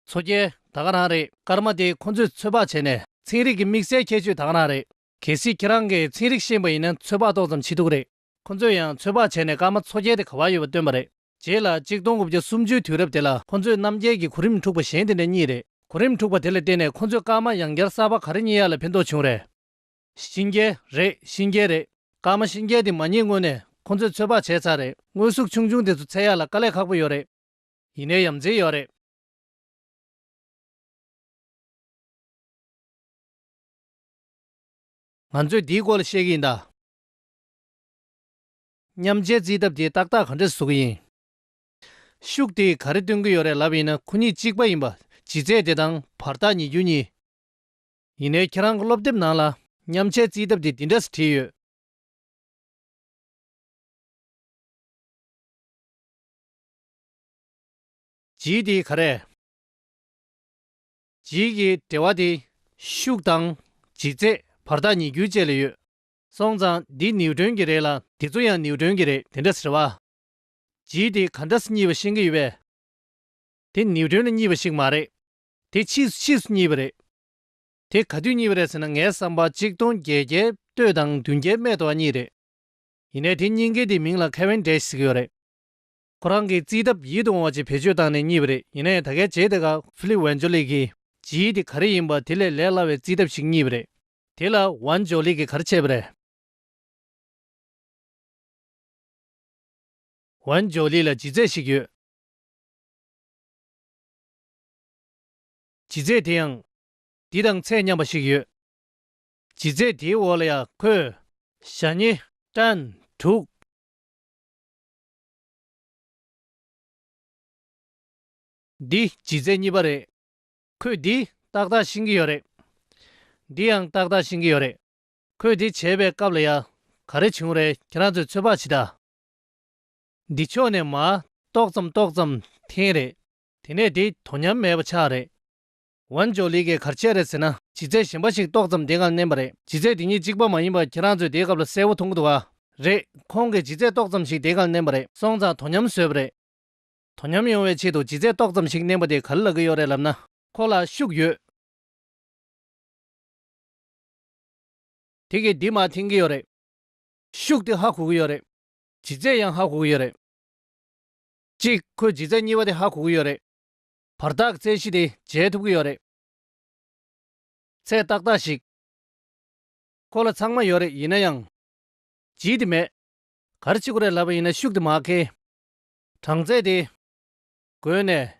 མཚོ་རྒྱལ་ད་ག་རང་རེད། སྐར་མ་དེ་ཁོ་ཚོས་ཚོད་དཔག་བྱས་ནས་ཚན་རིག་གི་དམིགས་བསལ་ཁྱད་ཆོས་ད་ག་རང་རེད། གལ་སྲིད་ཁྱེད་རང་གིས་ཚན་རིག་ཤེས་པ་ཡིན་ན་ཚོད་དཔག་ཏོག་ཙམ་བྱེད་ཐུབ་ཀྱི་རེད། ཁོ་ཚོས་ཡང་ཚོད་དཔག་བྱས་ནས་སྐར་མ་མཚོ་རྒྱལ་དེ་ག་པར་ཡོད་པ་སྟོན་པ་རེད། རྗེས་ལ་གཅིག་སྟོང་དགུ་བརྒྱ་སུམ་ཅུའི་དུས་རབས་དེ་ལ་ཁོ་ཚོས་རྣམ་རྒྱལ་གྱི་གོ་རིམ་འཁྲུགས་པ་གཞན་དེ་འདྲ་རྙེད་རེད། གོ་རིམ་འཁྲུགས་པ་དེ་ལ་བརྟེན་ནས་ཁོ་ཚོས་སྐར་མ་ཡང་བསྐྱར་གསར་པ་ག་རེ་རྙེད་ཡག་ལ་ཕན་ཐོགས་བྱུང་རེད། གཤིན་རྒྱལ་རེད། གཤིན་རྒྱལ་རེད། སྐར་མ་གཤིན་རྒྱལ་དེ་མ་རྙེད་སྔོན་ནས་ཁོ་ཚོས་ཚོད་དཔག་བྱས་ཚར་རེད། དངོས་གཟུགས་ཆུང་ཆུང་དེ་ཚོ་འཚོལ་ཡག་ལ་དཀའ་ལས་ཁག་པོ་ཡོད་རེད། ཡིན་ནའི་ཡ་མཚན་ཡོད་རེད། ང་ཚོས་འདིའི་སྐོར་ལ་བཤད་ཀྱི་ཡིན་ད། མཉམ་དཔྱད་རྩིས་ཐབས་དེ་ཏག་ཏག་ག་འདྲས་བཟོ་གི་ཡིན། ཤུགས་དེས་ག་རེ་སྟོན་གྱི་ཡོད་རེད་ལབ་ཡིན་ན། ཁོ་གཉིས་གཅིག་པ་ཡིན་པ། ལྗིད་ཚད་དེ་དང་བར་ཐག་ཉིས་འགྱུར་གཉིས། ཡིན་ནའི་ཁྱེད་རང་གི་སློབ་དེབ་ནང་ལ་མཉམ་དཔྱད་རྩིས་ཐབས་དེ་འདི་འདྲས་བྲིས་ཡོད། ལྗིད་དེ་ག་རེ། ལྗིད་ཀྱི་འབྲེལ་བ་དེ་ཤུགས་དང་ལྗིད་ཚད་བར་ཐག་ཉིས་འགྱུར་བཅས་ལ་ཡོད། སོང་ཙང་འདི་ནིའུ་ཊོན་གྱི་རེད་ལ། འདི་ཚོ་ཡང་ནིའུ་ཊོན་གྱི་རེད། དེ་འདྲ་ཟེར་བ། ལྗིད་དེ་ག་འདྲས་རྙེད་པ་ཤེས་ཀྱི་ཡོད་པས། དེ་ནིའུ་ཊོན་ལ་རྙེད་པ་ཞིག་མ་རེད། དེ་ཕྱིས་སུ་ཕྱིས་སུ་རྙེད་པ་རེད། དེ་ག་དུས་རྙེད་པ་རེད་ཟེར་ན། ངའི་བསམ་པར་གཅིག་སྟོང་བརྒྱད་བརྒྱའི་སྟོད་དང་བདུན་བརྒྱའི་སྨད་དུ་བ་རྙེད་རེད། ཡིན་ནའི་དེ་རྙེད་མཁན་དེའི་མིང་ལ་ཁེ་ཝིན་ཌེ་ཤི་ཟེར་གྱི་ཡོད་རེད། ཁོ་རང་གིས་རྩིས་ཐབས་ཡིད་དུ་འོང་བ་ཅིག་བེད་སྤྱོད་བཏང་ནས་རྙེད་པ་རེད། ཡིན་ནའི་ད་གའི་རྗེས་དེ་ག་ཕི་ལིབ་ཝན་ཇོ་ལི་གིས་ལྗིད་དེ་ག་རེ་ཡིན་པ་དེ་ལས་ལས་སླ་བའི་རྩིས་ཐབས་ཤིག་རྙེད་པ་རེད། དེ་ལ་ཝན་ཇོ་ལི་གིས་ག་རེ་བྱས་པ་རེད། ཝན་ཇོ་ལི་ལ་ལྗིད་ཚད་ཤིག་ཡོད། ལྗིད་ཚད་དེ་ཡང་འདི་དང་ཚད་མཉམ་པ་ཞིག་ཡོད། ལྗིད་ཚད་དེའི་འོག་ལ་ཡང་ཁོས་ཞ་ཉེ་ཊན་དྲུག་འདི་ལྗིད་ཚད་གཉིས་པ་རེད། ཁོས་འདི་ཏག་ཏག་ཤེས་ཀྱི་ཡོད་རེད། འདི་ཡང་ཏག་ཏག་ཤེས་ཀྱི་ཡོད་རེད། ཁོས་འདི་བྱས་པའི་སྐབས་ལ་ཡ་ག་རེ་བྱུང་རེད། ཁྱེད་རང་ཚོས་ཚོད་དཔག་བྱེད་ད། འདི་ཕྱོགས་ནས་མར་ཏོག་ཙམ་ཏོག་ཙམ་འཐེན་རེད། དེ་ནས་འདི་དོ་མཉམ་མེད་པ་ཆགས་རེད། ཝན་ཇོ་ལི་གིས་ག་རེ་བྱས་རེད་ཟེར་ན། ལྗིད་ཚད་གཞན་པ་ཞིག་ཏོག་ཙམ་འདི་སྒང་མནན་པ་རེད། ལྗིད་ཚད་འདི་གཉིས་གཅིག་པ་མ་ཡིན་པ་ཁྱེད་རང་ཚོས་དེའི་སྐབས་ལ་གསལ་པོ་མཐོང་གི་འདུག་ག་རེད། ཁོང་གིས་ལྗིད་ཚད་ཏོག་ཙམ་ཞིག་འདི་སྒང་མནན་པ་རེད། སོང་ཙང་དོ་མཉམ་བཟོས་པ་རེད། དོ་མཉམ་ཡོང་བའི་ཆེད་དུ་ལྗིད་ཚད་ཏོག་ཙམ་ཞིག་མནན་པ་དེ་ག་རེ་ལབ་ཀྱི་ཡོད་རེད་ལབ་ན། ཁོ་ལ་ཤུགས་ཡོད། དེ་གིས་འདི་མར་འཐེན་གྱི་ཡོད་རེད། ཤུགས་དེ་ཧ་གོ་གི་ཡོད་རེད། ལྗིད་ཚད་ཡང་ཧ་གོ་གི་ཡོད་རེད། གཅིག་ཁོས་ལྗིད་ཚད་གཉིས་པ་དེ་ཧ་གོ་གི་ཡོད་རེད། བར་ཐག་གི་ཚད་གཞི་དེ་འཇལ་ཐུབ་ཀྱི་ཡོད་རེད། ཚད་ཏག་ཏག་ཞིག་ཁོ་ལ་ཚང་མ་ཡོད་རེད། ཡིན་ན་ཡང་། ལྗིད་དེ་མེད། ག་རེ་བྱེད་དགོས་རེད་ལབ་པ་ཡིན་ན། ཤུགས་དེ་མར་འཁྱེར། གྲངས་ཚད་དེ་བགོས་ནས་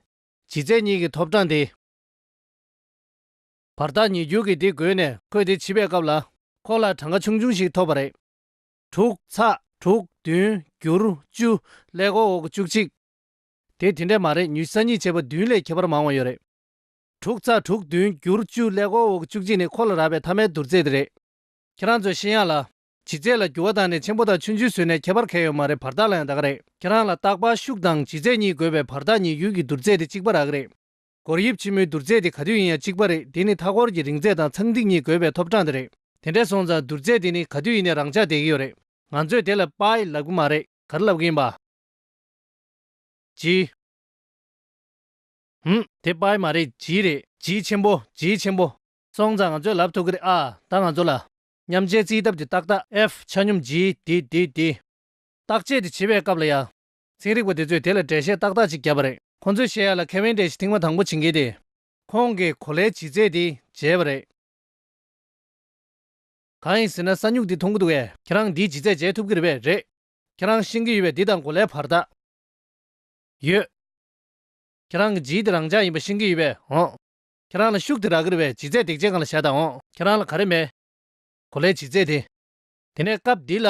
ལྗིད་ཚད་གཉིས་ཀྱི་ཐོབ་གྲངས་དེ། བར་ཐག་ཉིས་འགྱུར་གྱི་དེ་བགོས་ནས་ཁོས་དེ་བྱེད་པའི་སྐབས་ལ། ཁོ་ལ་གྲངས་ཀ་ཆུང་ཆུང་ཞིག་ཐོབ་པ་རེད། དྲུག་ཚེག་དྲུག་བདུན་བསྒྱུར་བཅུ་ཀླད་ཀོར་འོག་གི་བཅུ་གཅིག་དེ་དེ་འདྲས་མ་རེད། ཉི་ཤུ་རྩ་གཉིས་བྱས་པ་བདུན་ལས་ཁྱད་པར་མང་བ་ཡོད་རེད། དྲུག་ཚེག་དྲུག་བདུན་བསྒྱུར་བཅུ་ཀླད་ཀོར་འོག་གི་བཅུ་གཅིག་ནི་ཁོ་ལ་རག་པའི་མཐའ་མའི་བསྡུར་ཚད་དེ་རེད། ཁྱེད་རང་ཚོས་ཤེས་ཡག་ལ། ལྗིད་ཚད་ལ་འགྱུར་བ་བཏང་ནས་ཆེན་པོ་དང་ཆུང་ཆུང་བཟོས་ནས་ཁྱད་པར་གང་ཡང་ཡོད་མ་རེད། བར་ཐག་ལ་ཡང་ད་ག་རེད། ཁྱེད་རང་ལ་རྟག་པར་ཤུགས་དང་ལྗིད་ཚད་གཉིས་དགོས་པས་བར་ཐག་གཉིས་ཡུལ་གྱི་བསྡུར་ཚད་དེ་གཅིག་པ་རག་གི་རེད། སྒོར་དབྱིབས་ཆེན་མོའི་བསྡུར་ཚད་དེ་ག་དུས་ཡིན་ཡང་གཅིག་པ་རེད། དེ་ནི་མཐའ་འཁོར་གྱི་རིང་ཚད་དང་ཚང་ཐིག་གཉིས་དགོས་པའི་ཐོབ་གྲངས་དེ་རེད། དེ་འདྲ་སོང་ཙང་བསྡུར་ཚད་དེ་ནི་ག་དུས་ཡིན་ནའི་རང་འཇགས་བསྡད་ཀྱི་ཡོད་རེད། ང་ཚོས་དེ་ལ་པའི་ལབ་ཀྱི་མ་རེད། ག་རེ་ལབ་ཀྱི་ཡིན་པ། ཇི། ཧུམ། དེ་པའི་མ་རེད། ཇི་རེད། ཇི་ཆེན་པོ། ཇི་ཆེན་པོ། སོང་ཙང་ང་ཚོས་ལབ་ཐུབ་ཀྱི་རེད་ཨ། ད་ང་ཚོ་ལ། མཉམ་འབྱེད་རྩིས་ཐབས་དེ་ཏག་ཏག་F ཆ་སྙོམས་ཇི་འདི་འདི་འདི། བརྟག་དཔྱད་དེ་བྱེད་པའི་སྐབས་ལ་ཡ། ཚན་རིག་པ་དེ་ཚོས་དེ་ལ་འགྲེལ་བཤད་ཏག་ཏག་ཅིག་བརྒྱབ་པ་རེད། ཁོང་ཚོས་བཤད་ཡ་ལ་ཁེ་ཝན་ཌེ་ཤི་ཐེངས་མ་དང་པོ་བྱེད་མཁན་དེ། ཁོང་གིས་གོ་ལའི་ལྗིད་ཚད་དེ་བརྗེས་པ་རེད། གང་ཡིན་ཟེར་ན་ས་སྨྱུག་འདི་མཐོང་གི་འདུག་གས། ཁྱེད་རང་འདིའི་ལྗིད་ཚད་འཇལ་ཐུབ་ཀྱི་རེད་པས། རེད། ཁྱེད་རང་ཤེས་ཀྱི་ཡོད་པས་འདི་དང་གོ་ལའི་བར་ཐག་ཡོད། ཁྱེད་རང་གི་ལྗིད་དེ་རང་འཇགས་ཡིན་པ་ཤེས་ཀྱི་ཡོད་པས། འོང་། ཁྱེད་རང་ལ་ཤུགས་དེ་རག་གི་རེད་པས། ལྗིད་ཚད་འདེགས་བྱེད་སྒང་ལ་བཞག་དང་། འོང་། ཁྱེད་རང་ལ་ག་རེ་མེད། གོ་ལའི་ལྗིད་ཚད་དེ། དེ་ནས་སྐབས་འདི་ལ།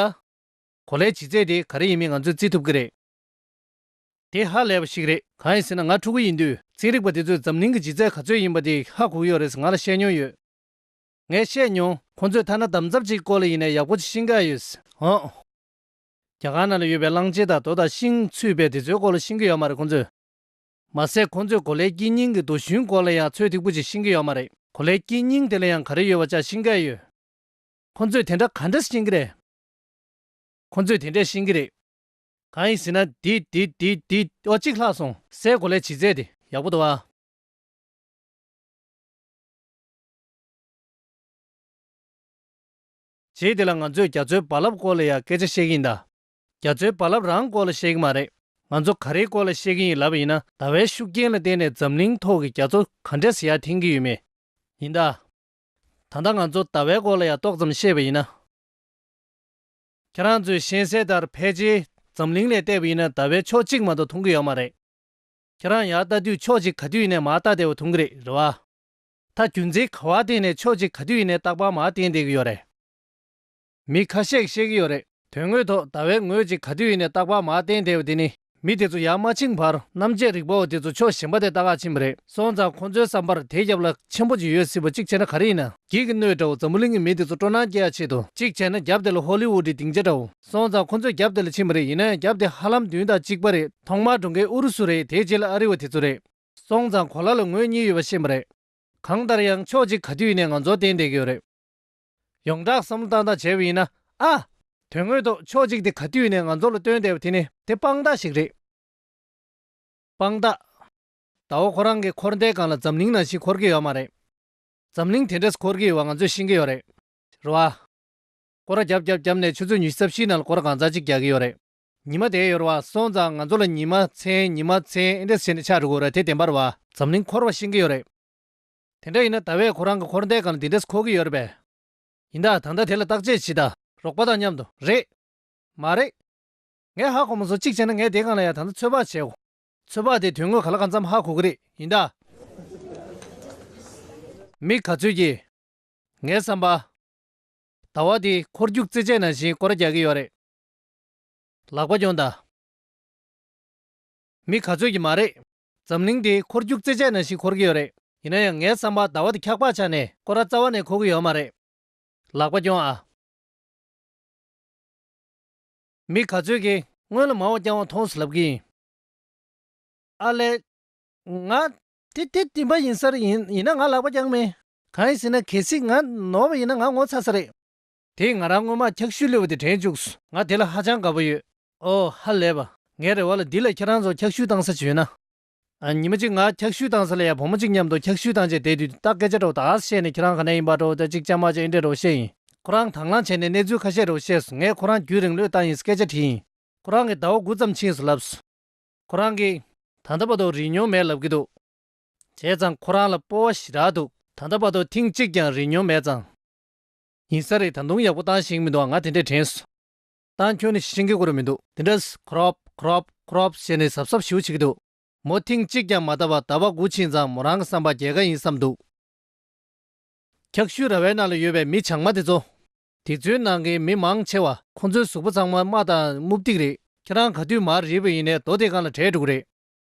གོ་ལའི་ལྗིད་ཚད་དེ་ག་རེ་ཡིན་མིན་ང་ཚོས་བརྩི་ཐུབ་ཀྱི་རེད། དེ་ཧ་ལས་པ་ཞིག་རེད། གང་ཡིན་ཟེར་ན་ང་ཕྲུ་གུ་ཡིན་དུས་ཚན་རིག་པ་དེ་ཚོས་འཛམ་གླིང་གི་ལྗིད་ཚད་ག་ཚོད་ཡིན་པ་དེ་ཧ་གོ་གི་ཡོད་རེད་ཟེར་ང་ལ་བཤད་མྱོང་ཡོད། ངས་བཤད་མྱོང་། ཁོ་ཚོས་ཐ་ན་འདམ་རྫབ་ཅིག་སྐོར་ལ་ཡིན་ནའི་ཡག་པོ་ཅིག་ཤེས་ཀྱི་ཡོད། འོང་། རྒྱ་གར་ནང་ལ་ཡོད་པའི་གླང་ཆེན་དང་རྡོ་དང་ཤིང་ཚུད་པའི་དེ་ཚོའི་སྐོར་ལ་ཤེས་ཀྱི་ཡོད་མ་རེད་ཁོ་ཚོས། མ་ཟད་ཁོ་ཚོས་གོ་ལའི་དཀྱིལ་སྙིང་གི་རྡོ་ཞུན་སྐོར་ལ་ཡང་ཚོད་ཐིག་པོ་ཅིག་ཤེས་ཀྱི་ཡོད་མ་རེད། གོ་ལའི་དཀྱིལ་སྙིང་དེ་ལ་ཡང་ག་རེ་ཡོད་པ་ཅག་ཤེས་ཀྱི་ཡོད། ཁོ་ཚོས་དེ་འདྲ་ག་འདྲ་ཤེས་ཀྱི་རེད། ཁོ་ཚོས་དེ་འདྲས་ཤེས་ཀྱི་རེད། གང་ཡིན་ཟེར་ན་འདི་འདི་འདི་འདི་ཨོ་གཅིག་ལྷག་སོང་། སའི་གོ་ལའི་ལྗིད་ཚད་དེ་ཡག་པོ་འདུག་ཨ། རྗེས་དེ་ལ་ང་ཚོས་རྒྱ་མཚོའི་རྦ་རླབས་སྐོར་ལ་ཡང་སྐད་ཆ་བཤད་ཀྱི་ཡིན་ད། རྒྱ་མཚོའི་རྦ་རླབས་རང་སྐོར་ལ་བཤད་ཀྱི་མ་རེད། ང་ཚོ་ག་རེའི་སྐོར་ལ་བཤད་ཀྱི་ཡིན་ལབ་པ་ཡིན་ན་ཟླ་བའི་ཤུགས་རྐྱེན་ལ་བརྟེན་ནས་འཛམ་གླིང་ཐོག་གི་རྒྱ་མཚོ་ག་འདྲས་ཟེར་ཡར་འཐེན་གྱི་ཡོད་མེད། ཡིན་ད། ད་ལྟ་ང་ཚོ་ཟླ་བའི་སྐོར་ལ་ཡང་ཏོག་ཙམ་བཤད་པ་ཡིན་ན། ཁྱེད་རང་ཚོས་ཤེས་གསལ་ལྟར་ཕལ་ཆེར་འཛམ་གླིང་ལ་བལྟས་པ་ཡིན་ན་ཟླ་བའི་ཕྱོགས་གཅིག་མ་གཏོགས་མཐོང་གི་ཡོད་མ་རེད། ཁྱེད་རང་ཡར་ལྟ་དུས་ཕྱོགས་གཅིག་ག་དུས་ཡིན་ནའི་མར་ལྟ་བདེ་བོ་མཐོང་གི་རེད། རེད་བ། ད་རྒྱུ་མཚན་ག་བ་བརྟེན་ནས་ཕྱོགས་གཅིག་ག་དུས་ཡིན་ནའི་རྟག་པར་མར་བསྟན་བསྡད་ཀྱི་ཡོད་རེད། མི་ཁ་ཤས་ཤེས་ཀྱི་ཡོད་རེད། དོན་དངོས་ཐོག་ཟླ་བའི་ངོས་གཅིག་ག་དུས་ཡིན་ནའི་རྟག་པར་མར་བསྟན་བསྡད་པ་དེ་ནི། མི་དེ་ཚོ་ཡར་མ་ཕྱིན་བར་རྣམ་དཔྱོད་རིག་པ་བ་དེ་ཚོ་ཕྱོགས་གཞན་པ་དེ་ལྟ་ག་ཕྱིན་པ་རེད། སོང་ཙང་ཁོ་ཚོའི་བསམ་པར་དེའི་རྒྱབ་ལ་ཆེན་པོ་ཅིག་ཡོད་སྲིད་པ། གཅིག་བྱས་ན་ག་རེ་ཡིན་ན། འགྱིག་གི་སྣོད་འདྲ་བོ་འཛམ་བུ་གླིང་གི་མི་དེ་ཚོ་སྤྲོ་སྣང་སྐྱེ་ཡ་ཆེད་དུ། གཅིག་བྱས་ན་རྒྱབ་དེ་ལ་ཧོ་ལི་ཝུ་ཌི་སྡིངས་ཆ་འདྲ་བོ། སོང་ཙང་ཁོ་ཚོས་རྒྱབ་དེ་ལ་ཕྱིན་པ་རེད། ཡིན་ན་ཡང་རྒྱབ་དེ་ཧ་ལམ་མདུན་དང་གཅིག་པ་རེད། ཐོག་མར་འགྲོ་མཁན་ཨུ་རུ་སུ་རེད། དེའི་རྗེས་ལ་ཨ་རི་བ་དེ་ཚོ་རེད། སོང་ཙང་གོ་ལ་ལ་ངོས་གཉིས་ཡོད་པ་ཤེས་པ་རེད། གང་ལྟར་ཡང་ཕྱོགས་གཅིག་ག་དུས་ཡིན་ནའི་ང་ཚོར་བརྟེན་བསྡད་ཀྱི་ཡོད་རེད། ཡོངས་གྲགས་བསམ་བློ་བཏང་སྟངས་བྱས་པ་ཡིན་ན། ཨ། དོན་དངོས་ཐོག་ཕྱོགས་གཅིག་དེ་ག་དུས་ཡིན་ནའི་ང་ཚོ་ལ་སྟོན་བསྡད་པ་དེ་ནི་དེ་དཔང་རྟགས་ཤིག་རེད། དཔང་རྟགས། ཟླ་བ་ཁོ་རང་གི་འཁོར་འདས་སྒང་ལ་འཛམ་གླིང་ནང་བཞིན་འཁོར་གྱི་ཡོད་མ་རེད། འཛམ་གླིང་དེ་འདྲས་འཁོར་གྱི་ཡོད་པ་ང་ཚོས་ཤེས་ཀྱི་ཡོད་རེད། རེད་བ། སྐོར་ར་རྒྱབ་རྒྱབ་རྒྱབ་ནས་ཆུ་ཚོད་ཉི་ཤུ་རྩ་བཞིའི་ནང་ལ་སྐོར་ར་གང་ཙམ་ཅིག་རྒྱག་གི་ཡོད་རེད། ཉི་མ་དེ་ཡོད་རེད་བ། སོང་ཙང་ང་ཚོ་ལ་ཉི་མ་མཚན་ཉི་མ་མཚན་ཨེ་འདྲས་བྱས་ནས་ཆགས་འགྲོ་གི་ཡོད་རེད། དེ་བདེན་པ་རེད་བ། འཛམ་གླིང་འཁོར་བ་ཤེས་ཀྱི་ཡོད་རེད། དེ་འདྲ་ཡིན་ན་ཟླ་བས་ཁོ་རང་གི་འཁོར་འདས་སྒང་ལ་འདི་འདྲས་འཁོར་གྱི་ཡོད་རེད་པས། ཡིན་ད། ད་ལྟ་དེ་ལ་བརྟག་དཔྱད་བྱེད་ད། རོགས་པ་དང་མཉམ་དུ། རེད། མ་རེད། ངས་ཧ་གོ་མ་སོང་། གཅིག་བྱས་ན་ངས་དེ་སྒང་ལ་ཡང་ད་ལྟ་ཚོད་དཔག་བྱེད་དགོས། ཚོད་དཔག་དེ་དོན་དངོས་ག་ལ་གང་འཚམ་ཧ་གོ་གི་རེད། ཡིན་ད། མི་ག་ཚོད་ཀྱིས། ངའི་བསམ་པ། ཟླ་བ་འདི་འཁོར་རྒྱུག་རྩེད་ཆས་ནང་བཞིན་སྐོར་རྒྱག་གི་ཡོད་རེད། ལག་པ་རྒྱོང་དང་། མི་ག་ཚོད་ཀྱིས་མ་རེད། འཛམ་གླིང་འདི་འཁོར་རྒྱུག་རྩེད་ཆས་ནང་བཞིན་འཁོར་གྱི་ཡོད་རེད། ཡིན་ན་ཡང་ངའི་བསམ་པར་ཟླ་བ་འདི་འཁྱག་པ་ཆགས་ནས་སྐོར་ར་རྩ་བ་ནས་འཁོར་གྱི་ཡོད་མ་རེད། ལག་པ་རྒྱོང་ཨ། མི་ག་ཚོད་ཀྱིས་སྔོན་ལ་མང་བ་རྐྱང་བ་མཐོང་སོང་ལབ་ཀྱི་ཡིན། ཨ་ལས། ང་། དེ་དེ་བདེན་པ་ཡིན་ས་རེད། ཡིན་ཡིན་ན་ང་ལག་པ་བརྐྱངས་མེད། གང་ཡིན་ཟེར་ན་གལ་སྲིད་ང་ནོར་བ་ཡིན་ན་ང་ངོ་ཚ་ས་རེད། དེས་ང་རང་སྔོན་མ་འཁྱག་ཤུད་སླེབས་པ་དེ་དྲན་བཅུག་སོང་། ང་དེ་ལ་ཧ་ཅང་དགའ་པོ་ཡོད། ཨོ་ཧ་ལས་པ། ངའི་རེ་བ་ལ་འདི་ལས་ཁྱེད་རང་ཚོར་འཁྱག་ཤུད་བཏང་ས་ཅིག་ཡོད་ན། ཨ། ཉི་མ་གཅིག་ང་འཁྱག་ཤུད་བཏང་ས་ལ་ཡ་བུ་མོ་གཅིག་མཉམ་དུ་འཁྱག་ཤུད་བཏང་བྱས་བསྡད་དུས་ད་སྐད་ཆ་འདྲ་བོ་ད་ག་སེ་བཤད་ནས་ཁྱེད་རང་ག་ནས་ཡིན་པ་འདྲ་བོ་ད་གཅིག་ཅང་མ་བྱས་འདྲ་བོ་བཤད་ཡིན། ཁོ་རང་དང་བླངས་བྱས་ནས་གནས་ཚུལ་ཁ་ཤས་འདྲ་བོ་བཤད་སོང་། ངས་ཁོ་རང་རྒྱུན་རིང་ལོས་བཏང་ཡིན་སྐད་ཆ་དྲིས་ཡིན། ཁོ་རང་གིས་ཟླ་བ་དགུ་ཙམ་ཕྱིན་སོང་ལབ་སོང་། ཁོ་རང་གིས་ད་ལྟ་བར་དུ་རིག་མྱོང་མེད་ལབ་ཀྱི་འདུག་བྱས་ཙང་ཁོ་རང་ལ་སྤོབས་པ་ཞེ་དྲག་འདུག་ད་ལྟ་བར་དུ་ཐེངས་གཅིག་ཀྱང་རིག་མྱོང་མེད་ཙང་། ཡིན་ས་རེད། ད་དུང་ཡག་པོ་བཏང་ཤེས་ཀྱི་མི་འདུག་ང་དེ་འདྲས་དྲན་སོང་། བཏང་ཁྱོན་ནས་ཤེས་ཀྱི་ཁོ་རང་མི་འདུག་དེ་འདྲས་ཁོ་རོབ་ཁོ་རོབ་ཁོ་རོབ་ཟེར་ནས་གཟབ་གཟབ་ཞེ་པོ་བྱེད་ཀྱི་འདུག་མོ་ཐེངས་གཅིག་ཀྱང་མ་བལྟ་བར་ཟླ་བ་དགུ་ཕྱིན་ཙང་མོ་རང་གི་བསམ་པར་རྒྱལ་ཁ་ཡིན་བསམ་འདུག་འཁྱག་ཤུད་ར་བའི་ནང་ལ་ཡོད་པའི་མི་བྱང་མ་དེ་ཚོ། དེ་ཚོའི་ནང་གི་མི་མང་ཆེ་བ་ཁོ་ཚོའི་གཟུགས་པོ་ཚང་མ་རྨ་དང་རྨུབ་ཏིག་རེད། ཁྱེད་རང་ག་དུས་མར་རིལ་བ་ཡིན་ནའི་རྡོ་དེ་སྒང་ལ་བྲེག་འགྲོ་གི་རེད།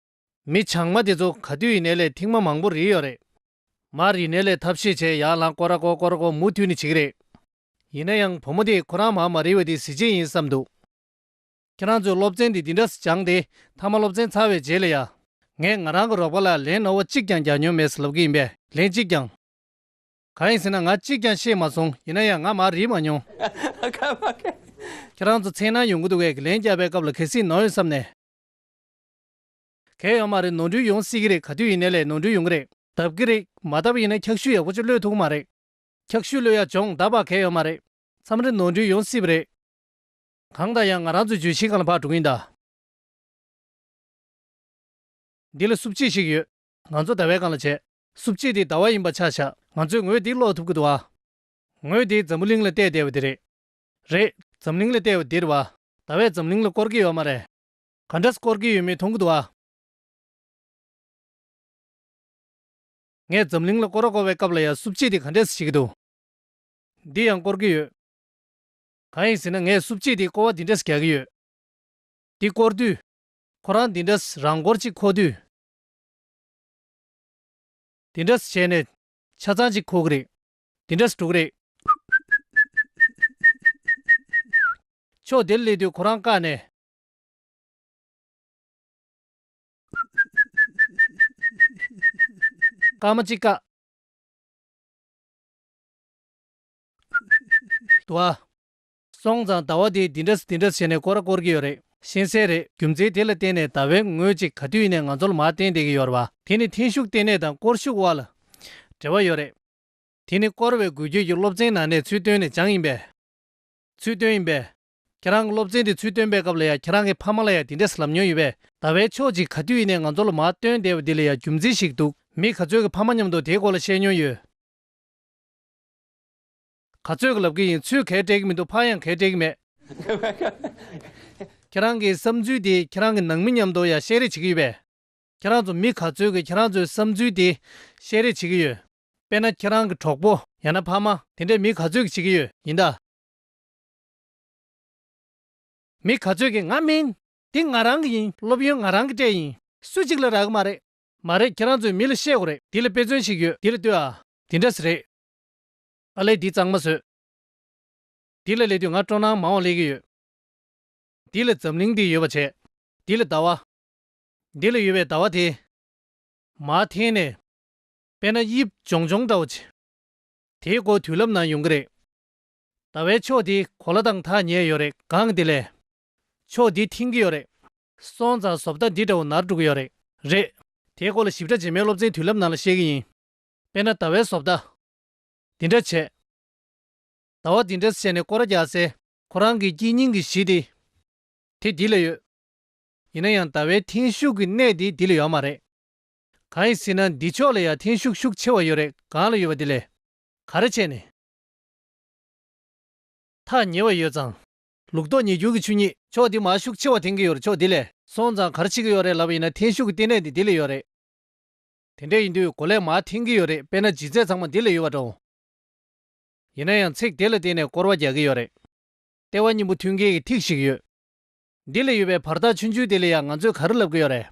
མི་བྱང་མ་དེ་ཚོ་ག་དུས་ཡིན་ནའི་ལས་ཐེངས་མ་མང་པོ་རིལ་ཡོད་རེད། མར་རིལ་ནའི་ལས་ཐབས་ཤེས་བྱས་ཡར་ལངས་སྐོར་ར་སྐོར་སྐོར་ར་སྐོར་མུ་མཐུད་ནས་བྱེད་ཀྱི་རེད། ཡིན་ན་ཡང་བུ་མོ་དེས་ཁོ་རང་མར་མ་རིལ་བ་དེ་གཟི་བརྗིད་ཡིན་བསམ་འདུག་ཁྱེད་རང་ཚོའི་སློབ་ཚན་འདི་འདི་འདྲ་སྦྱངས་ཏེ་མཐའ་མ་སློབ་ཚན་ཚར་བའི་རྗེས་ལ་ཡ། ངས་ང་རང་གི་རོགས་པ་ལ་ལན་ནོར་བ་གཅིག་ཀྱང་རྒྱག་མྱོང་མེད་ཟེར་ལབ་ཀྱི་ཡིན་པས་ལན་གཅིག་ཀྱང་། གང་ཡིན་ཟེར་ན་ང་གཅིག་ཀྱང་ཤེས་མ་སོང་། ཡིན་ན་ཡང་ང་མར་རིལ་མ་མྱོང་། ཁྱེད་རང་ཚོ་འཚེར་སྣང་ཡོང་གི་འདུག་གས་ལན་བརྒྱབ་པའི་སྐབས་ལ་གལ་སྲིད་ནོར་ཡོད་བསམ་ནས། གལ་ཡོད་མ་རེད། ནོར་འཁྲུལ་ཡོང་སྲིད་ཀྱི་རེད། ག་དུས་ཡིན་ནའི་ལས་ནོར་འཁྲུལ་ཡོང་གི་རེད། ལྡབ་ཀྱི་རེད། མ་ལྡབ་ཡིན་ན་འཁྱག་ཤུད་ཡག་པོ་ཅིག་གློད་ཐུབ་ཀྱི་མ་རེད། འཁྱག་ཤུད་གློད་ཡག་སྦྱོང་ད་བར་གལ་ཡོད་མ་རེད། མཚམས་རེ་ནོར་འཁྲུལ་ཡོང་སྲིད་པ་རེད། གང་ལྟར་ཡང་ང་རང་ཚོའི་བརྗོད་གཞིའི་སྒང་ལ་ཕར་འགྲོ་གི་ཡིན་ད། འདི་ལ་སུབ་ཅིག་ཞིག་ཡོད། ང་ཚོ་ཟླ་བའི་སྒང་ལ་བྱས། སུབ་ཅིག་དེ་ཟླ་བ་ཡིན་པ་ཆ་བཞག་ང་ཚོས་ངོས་འདི་ཀློག་ཐུབ་ཀྱི་འདུག་ཨ། ངོས་དེ་འཛམ་བུ་གླིང་ལ་བལྟས་བསྡད་པ་དེ་རེད། རེད། འཛམ་གླིང་ལ་བལྟས་པ་འདི་རེད་བ། ཟླ་བས་འཛམ་གླིང་ལ་སྐོར་གྱི་ཡོད་མ་རེད། ག་འདྲས་སྐོར་གྱི་ཡོད་མེད་མཐོང་གི་འདུག་ཨ། ངས་འཛམ་གླིང་ལ་སྐོར་ར་སྐོར་བའི་སྐབས་ལ་ཡང་སུབ་ཅིག་དེ་ག་འདྲས་བྱེད་ཀྱི་འདུག་འདི་ཡང་སྐོར་གྱི་ཡོད། གང་ཡིན་ཟེར་ན་ངས་སུབ་ཅིག་དེ་སྐོར་བ་འདི་འདྲས་རྒྱག་གི་ཡོད། འདི་སྐོར་དུས། ཁོ་རང་འདི་འདྲས་རང་སྐོར་གཅིག་འཁོར་དུས། འདི་འདྲས་བྱས་ནས་ཆ་ཚང་གཅིག་འཁོར་གི་རེད། འདི་འདྲས་འགྲོ་གི་རེད། ཕྱོགས་འདིར་སླེབས་དུས་ཁོ་རང་བཀག་ནས། སྐར་མ་གཅིག་བཀག་འདུག་ཨ། སོང་ཙང་ཟླ་བ་འདི་འདི་འདྲས་འདི་འདྲས་བྱས་ནས་སྐོར་ར་སྐོར་གྱི་ཡོད་རེད། ཤེས་གསལ་རེད། རྒྱུ་མཚན་དེ་ལ་བརྟེན་ནས་ཟླ་བའི་ངོས་གཅིག་ག་དུས་ཡིན་ནའི་ང་ཚོ་ལ་མར་བསྟན་བསྡད་ཀྱི་ཡོད་རེད་བ། དེ་ནི་འཐེན་ཤུགས་བརྟེན་ནས་དང་སྐོར་ཤུགས་དབར་ལ་འབྲེལ་བ་ཡོད་རེད། དེ་ནི་སྐོར་བའི་འགུལ་སྐྱོད་ཀྱི་སློབ་ཚན་ནང་ནས་ཚུལ་བཏོན་ནས་སྦྱངས་ཡིན་པས། ཚུལ་བཏོན་ཡིན་པས། ཁྱེད་རང་གི་སློབ་ཚན་དེ་ཚུལ་བཏོན་པའི་སྐབས་ལ་ཡང་ཁྱེད་རང་གི་ཕ་མ་ལ་ཡང་དེ་འདྲས་ལབ་མྱོང་ཡོད་པས། ཟླ་བའི་ཕྱོགས་གཅིག་ག་དུས་ཡིན་ནའི་ང་ཚོ་ལ་མར་སྟོན་བསྡད་པ་འདི་ལ་ཡང་རྒྱུ་མཚན་ཞིག་འདུག་མི་ག་ཚོད་ཀྱི་ཕ་མ་མཉམ་དུ་དེའི་སྐོར་ལ་བཤད་མྱོང་ཡོད། ག་ཚོད་ཀྱི་ལབ་ཀྱི་ཡིན། ཚོད་གས་སྤྲད་ཀྱི་མི་འདུག་ཕར་ཡང་གས་སྤྲད་ཀྱི་མེད། ཁྱེད་རང་གི་བསམ་ཚུལ་དེ་ཁྱེད་རང་གི་ནང་མི་མཉམ་དུ་ཡང་བཤད་རེས་བྱེད་ཀྱི་ཡོད་པས། ཁྱེད་རང་ཚོ་མི་ག་ཚོད་ཀྱིས་ཁྱེད་རང་ཚོའི་བསམ་ཚུལ་དེ་བཤད་རེས་བྱེད་ཀྱི་ཡོད། དཔེར་ན་ཁྱེད་རང་གི་གྲོགས་པོ་ཡང་ན་ཕ་མ་དེ་འདྲས་མི་ག་ཚོད་ཀྱིས་བྱེད་ཀྱི་ཡོད་ཡིན་ད། མི་ག་ཚོད་ཀྱིས་ང་མིན། འདི་ང་རང་གི་ཡིན། སློབ་ཡོན་ང་རང་གིས་སྤྲད་ཡིན། སུ་གཅིག་ལ་རག་གི་མ་རེད། མ་རེད། ཁྱེད་རང་ཚོས་མི་ལ་བཤད་དགོས་རེད། འདི་ལ་དཔེ་མཚོན་ཞིག་ཡོད། འདི་ལ་ལྟོས་ཨ། འདི་འདྲས་རེད། ཨ་ལས་འདི་གཙང་མ་བཟོས། འདི་ལ་སླེབས་དུས་ང་སྤྲོ་སྣང་མང་བ་སླེབས་ཀྱི་ཡོད། འདི་ལ་འཛམ་གླིང་འདི་ཡོད་པ་བྱས། འདི་ལ་ཟླ་བ། འདི་ལ་ཡོད་པའི་ཟླ་བ་དེ། མར་འཐེན་ནས། དཔེར་ན་དབྱིབས་སྦྱོང་སྦྱོང་འདྲ་བོ་ཅིག་དེའི་སྐོར་དུས་རླབས་ནང་ཡོང་གི་རེད། ཟླ་བའི་ཕྱོགས་འདི་གོ་ལ་དང་ཐག་ཉེ་ཡོད་རེད། གང་གི་དེ་ལས། ཕྱོགས་འདི་འཐེན་གྱི་ཡོད་རེད། སོང་ཙང་བཟོ་ལྟ་འདི་འདྲ་བོ་ནར་འགྲོ་གི་ཡོད་རེད། རེད། དེའི་སྐོར་ལ་ཞིབ་ཕྲ་རྗེས་མའི་སློབ་ཚན་དུས་རླབས་ནང་ལ་བཤད་ཀྱི་ཡིན། དཔེར་ན་ཟླ་བའི་བཟོ་ལྟ། འདི་འདྲ་བྱས། ཟླ་བ་འདི་འདྲ་བྱས་ནས་སྐོར་ར་རྒྱག་སའི་ཁོ་རང་གི་དཀྱིལ་སྙིང་གི་གཞི་དེ། དེ་འདི་ལ་ཡོད། ཡིན་ན་ཡང་ཟླ་བའི་འཐེན་ཤུགས་ཀྱི་གནས་དེ་འདི་ལ་ཡོད་མ་རེད། གང་ཡིན་ཟེར་ན་འདི་ཕྱོགས་ལ་ཡང་འཐེན་ཤུགས་ཤུགས་ཆེ་བ་ཡོད་རེད། གང་ལ་ཡོད་པ་དེ་ལས། ག་རེ་བྱས་ནས། ཐག་ཉེ་བ་ཡོད་ཙང་། ལུགས་ལྡོག་ཉེ་འགྱུར་གྱི་ཆོས་ཉིད། ཕྱོགས་འདི་མར་ཤུགས་ཆེ་བ་འཐེན་གྱི་ཡོད་རེད། ཕྱོགས་འདི་ལས། སོང་ཙང་ག་རེ་བྱེད་ཀྱི་ཡོད་རེད་ལབ་པ་ཡིན་ན་འཐེན་ཤུགས་ཀྱི་ལྟེ་གནས་འདི་འདི་ལ་ཡོད་རེད། དེ་འདྲ་ཡིན་དུས་གོ་ལས་མར་འཐེན་གྱི་ཡོད་རེད། དཔེར་ན་ལྗིད་ཚད་ཚང་མ་འདི་ལ་ཡོད་པ་འདྲ་བོ། ཡིན་ན་ཡང་ཚིག་དེ་ལ་བརྟེན་ནས་སྐོར་བ་རྒྱག་གི་ཡོད་རེད། ལྟེ་བ་གཉིས་པོ་མཐུན་རྐྱེན་གྱི་ཐིག་ཞིག་ཡོད། འདི་ལ་ཡོད་པའི་བར་ཐག་ཆུང་ཆུང་དེ་ལ་ཡང་ང་ཚོས་ག་རེ་ལབ་ཀྱི་ཡོད་རེད།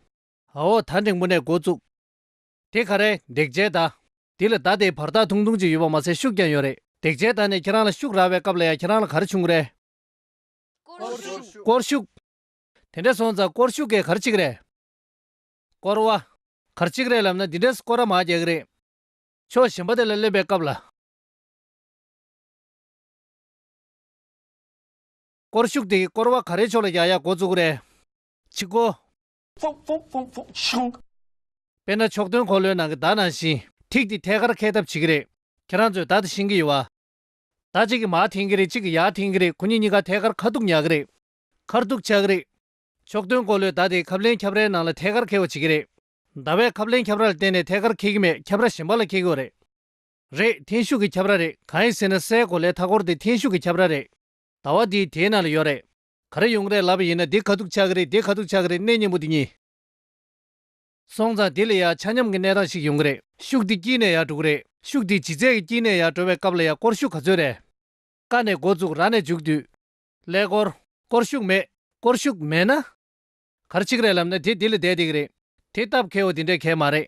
ཨའོ་ད་འགྲེང་བུ་ནས་འགོ་བཙུགས། དེ་ག་རེ་འདེགས་བྱའི་བརྡ། འདི་ལ་བརྡ་དེའི་བར་ཐག་ཐུང་ཐུང་ཅིག་ཡོད་པ་མ་ཟད་ཤུགས་ཀྱང་ཡོད་རེད། འདེགས་བྱའི་བརྡ་ནས་ཁྱེད་རང་ལ་ཤུགས་རག་པའི་སྐབས་ལ་ཡང་ཁྱེད་རང་ལ་ག་རེ་བྱུང་གི་རེད། སྐོར་ཤུགས། སྐོར་ཤུགས། དེ་འདྲ་སོང་ཙང་སྐོར་ཤུགས་ཀྱིས་ག་རེ་བྱེད་ཀྱི་རེད། སྐོར་བ། ག་རེ་བྱེད་ཀྱི་རེད་ལབ་ན་འདི་འདྲས་སྐོར་ར་མར་རྒྱག་གི་རེད། ཕྱོགས་གཞན་པ་དེ་ལ་སླེབས་པའི་སྐབས་ལ། སྐོར་ཤུགས་དེ་གིས་སྐོར་བ་ག་རེའི་ཕྱོགས་ལ་རྒྱག་ཡག་འགོ་བཙུགས་ཀྱི་རེད། གཅིག་གོ། དཔེར་ན་ཕྱོགས་མཐུན་འཁོར་ལོའི་ནང་གི་མདའ་ནང་བཞིན་ཐིག་དེ་ཐད་ཀར་འཁེལ་ཐབས་བྱེད་ཀྱི་རེད། ཁྱེད་རང་ཚོས་མདའ་དེ་ཤེས་ཀྱི་ཡོད་པ། མདའ་གཅིག་གིས་མར་འཐེན་གྱི་རེད། གཅིག་གིས་ཡར་འཐེན་གྱི་རེད། ཁོ་གཉིས་གཉིས་ཀ་ཐད་ཀར་ཁ་ཐུག་ཉར་གྱི་རེད། མཁར་ཐུག་ཆགས་ཀྱི་རེད། ཕྱོགས་མཐུན་འཁོར་ལོའི་མདའ་དེ་ཁབ་ལེན་ཁྱབ་རའི་ནང་ལ་ཐད་ཀར་འཁེལ་བ་བྱེད་ཀྱི་རེད། མདའ་བས་ཁབ་ལེན་ཁྱབ་ར་ལ་བརྟེན་ནས་ཐད་ཀར་འཁེལ་གྱི་མེད། ཁྱབ་ར་གཞན་པ་ལ་འཁེལ་གྱི་ཡོད་རེད། རེད། འཐེན་ཤུགས་ཀྱི་ཁྱབ་ར་རེད། གང་ཡིན་ཟེར་ན་སའི་གོ་ལའི་མཐའ་འཁོར་དེ་འཐེན་ཤུགས་ཀྱི་ཁྱབ་ར་རེད། ཟླ་བ་འདི་དེའི་ནང་ལ་ཡོད་རེད། ག་རེ་ཡོང་གི་རེད་ལབ་པ་ཡིན་ན་འདི་ཁ་ཐུག་ཆགས་ཀྱི་རེད། འདི་ཁ་ཐུག་ཆགས་ཀྱི་རེད། གནས་མཉམ་པོ་འདི་གཉིས། སོང་ཙང་འདི་ལ་ཡང་ཆ་མཉམ་གྱི་གནས་སྟངས་ཤིག་ཡོང་གི་རེད། ཤུགས་འདི་དཀྱིལ་ནས་ཡར་འགྲོ་གི་རེད། ཤུགས་འདི་ལྗིད་ཚད་ཀྱི་དཀྱིལ་ནས་ཡར་འགྲོ་བའི་སྐབས་ལ་ཡང་སྐོར་ཤུགས་ག་ཚོད་རེད། ད་ནས་འགོ་བཙུགས་ར་ནས་མཇུག་བསྡུས། ཀླད་ཀོར། སྐོར་ཤུགས་མེད། སྐོར་ཤུགས་མེད་ན། ག་རེ་བྱེད་ཀྱི་རེད་ལབ་ན་དེ་འདི་ལ་བསྡད་བསྡད་ཀྱི་རེད། དེ་སྟབས་འཁེལ་བ་དེ་འདྲས་གང་ཡང་མ་རེད།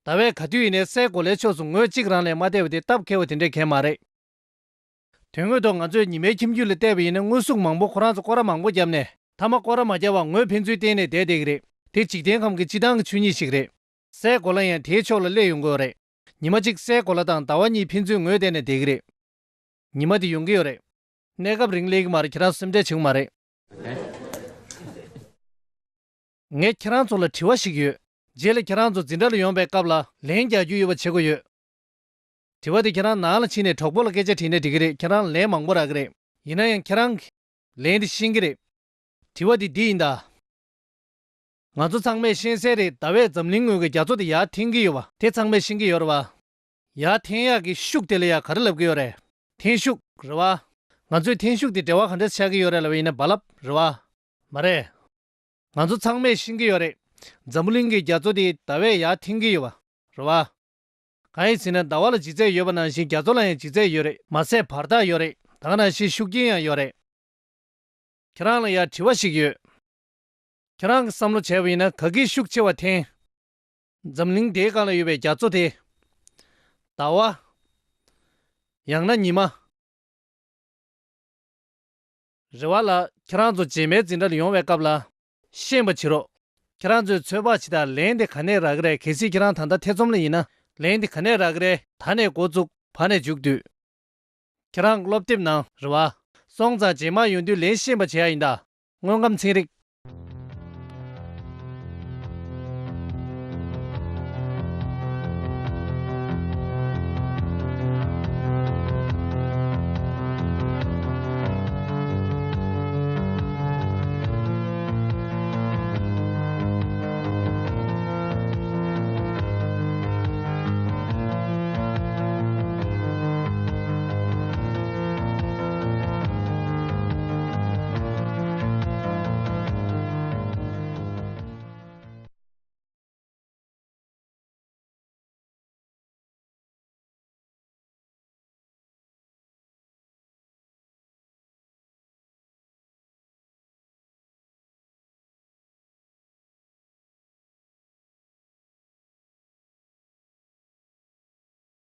ཟླ་བས་ག་དུས་ཡིན་ནའི་སའི་གོ་ལའི་ཕྱོགས་སུ་ངོས་གཅིག་རང་ལས་མ་བལྟས་པ་དེ་སྟབས་འཁེལ་བ་དེ་འདྲས་གང་ཡང་མ་རེད། དོན་དངོས་ཐོག་ང་ཚོས་ཉི་མའི་ཁྱིམ་རྒྱུད་ལ་བལྟས་པ་ཡིན་ན་དངོས་གཟུགས་མང་པོ་ཁོ་རང་ཚོ་སྐོར་ར་མང་པོ་བརྒྱབ་ནས་མཐའ་མ་སྐོར་ར་མ་བརྒྱབ་པར་ངོས་ཕན་ཚུན་བསྟན་ནས་བསྡད་བསྡད་ཀྱི་རེད། དེ་འཇིག་རྟེན་ཁམས་ཀྱི་སྤྱི་བཏང་གི་ཆོས་ཉིད་ཞིག་རེད། སའི་གོ་ལ་ཡང་དེའི་ཕྱོགས་ལ་སླེབས་ཡོང་གི་ཡོད་རེད། ཉི་མ་གཅིག་སའི་གོ་ལ་དང་ཟླ་བ་གཉིས་ཕན་ཚུན་ངོས་བསྟན་ནས་བསྡད་ཀྱི་རེད། ཉི་མ་དེ་ཡོང་གི་ཡོད་རེད། གནས་སྐབས་རིང་སླེབས་ཀྱི་མ་རེད། ཁྱེད་རང་སེམས་ཁྲལ་བྱེད་དགོས་མ་རེད། ངས་ཁྱེད་རང་ཚོ་ལ་དྲི་བ་ཞིག་ཡོད། རྗེས་ལ་ཁྱེད་རང་ཚོ་འཛིན་གྲྭ་ལ་ཡོང་པའི་སྐབས་ལ་ལན་རྒྱག་རྒྱུ་ཡོད་པ་བྱེད་དགོས་ཡོད། དྲི་བ་དེ་ཁྱེད་རང་ནང་ལ་ཕྱིན་ནས་གྲོགས་པོ་ལ་སྐད་ཆ་དྲིས་ན་འགྲིག་གི་རེད། ཁྱེད་རང་ལན་མང་པོ་རག་གི་རེད། ཡིན་ན་ཡང་ཁྱེད་རང་གིས་ལན་དེ་ཤེས་ཀྱི་རེད། དྲི་བ་དེ་འདི་ཡིན་ད། ང་ཚོ་ཚང་མས་ཤེས་གསལ་རེད། ཟླ་བས་འཛམ་གླིང་ངོས་ཀྱི་རྒྱ་མཚོ་དེ་ཡར་འཐེན་གྱི་ཡོད་པ་དེ་ཚང་མས་ཤེས་ཀྱི་ཡོད་རེད་བ། ཡར་འཐེན་ཡག་གི་ཤུགས་དེ་ལ་ཡང་ག་རེ་ལབ་ཀྱི་ཡོད་རེད། འཐེན་ཤུགས་རེད་བ། ང་ཚོས་འཐེན་ཤུགས་དེ་འབྲེལ་བ་ག་འདྲ་ཆགས་ཀྱི་ཡོད་རེད་ལབ་པ་ཡིན་ན་རྦ་རླབས་རེད་བ། མ་རེད། ང་ཚོ་ཚང་མས་ཤེས་ཀྱི་ཡོད་རེད། འཛམ་བུ་གླིང་གི་རྒྱ་མཚོ་དེ་ཟླ་བས་ཡར་འཐེན་གྱི་ཡོད་པ་རེད་བ། གང་ཡིན་ཟེར་ན་ཟླ་བ་ལ་ལྗིད་ཚད་ཡོད་པ་ནང་བཞིན་རྒྱ་མཚོ་ལ་ཡང་ལྗིད་ཚད་ཡོད་རེད། མ་ཟད་བར་ཐག་ཡོད་རེད། ད་ག་ནང་བཞིན་ཤུགས་རྐྱེན་ཡང་ཡོད་རེད། ཁྱེད་རང་ལ་ཡང་དྲི་བ་ཞིག་ཡོད། ཁྱེད་རང་གིས་བསམ་བློ་བྱས་པ་ཡིན་ན་ག་གིས་ཤུགས་ཆེ་བ་འཐེན། འཛམ་གླིང་དེའི་སྒང་ལ་ཡོད་པའི་རྒྱ་མཚོ་དེ། ཟླ་བ། ཡང་ན་ཉི་མ། རེད་བ་ལ། ཁྱེད་རང་ཚོ་རྗེས་མའི་འཛིན་གྲྭ་ལ་ཡོང་བའི་སྐབས་ལ་ཤེས་པ་བྱེད་རོགས། ཁྱེད་རང་ཚོས་ཚོད་དཔག་བྱེད་དང་ལན་དེ་ག་ནས་རག་གི་རེད། གལ་སྲིད་ཁྱེད་རང་ད་ལྟ་ཐེ་ཚོམ་ལ་ཡིན་ན་ལན་དེ་ག་ནས་རག་གི་རེད། ད་ནས་འགོ་བཙུགས་བ་ནས་མཇུག་བསྡུས། ཁྱེད་རང་སློབ་དེབ་ནང་རེད་བ། སོང་ཙང་རྗེས་མ་ཡོང་དུས་ལན་ཤེས་པ་བྱེད་ཡ་ཡིན་ད། དངོས་ཁམས་ཚན་རིག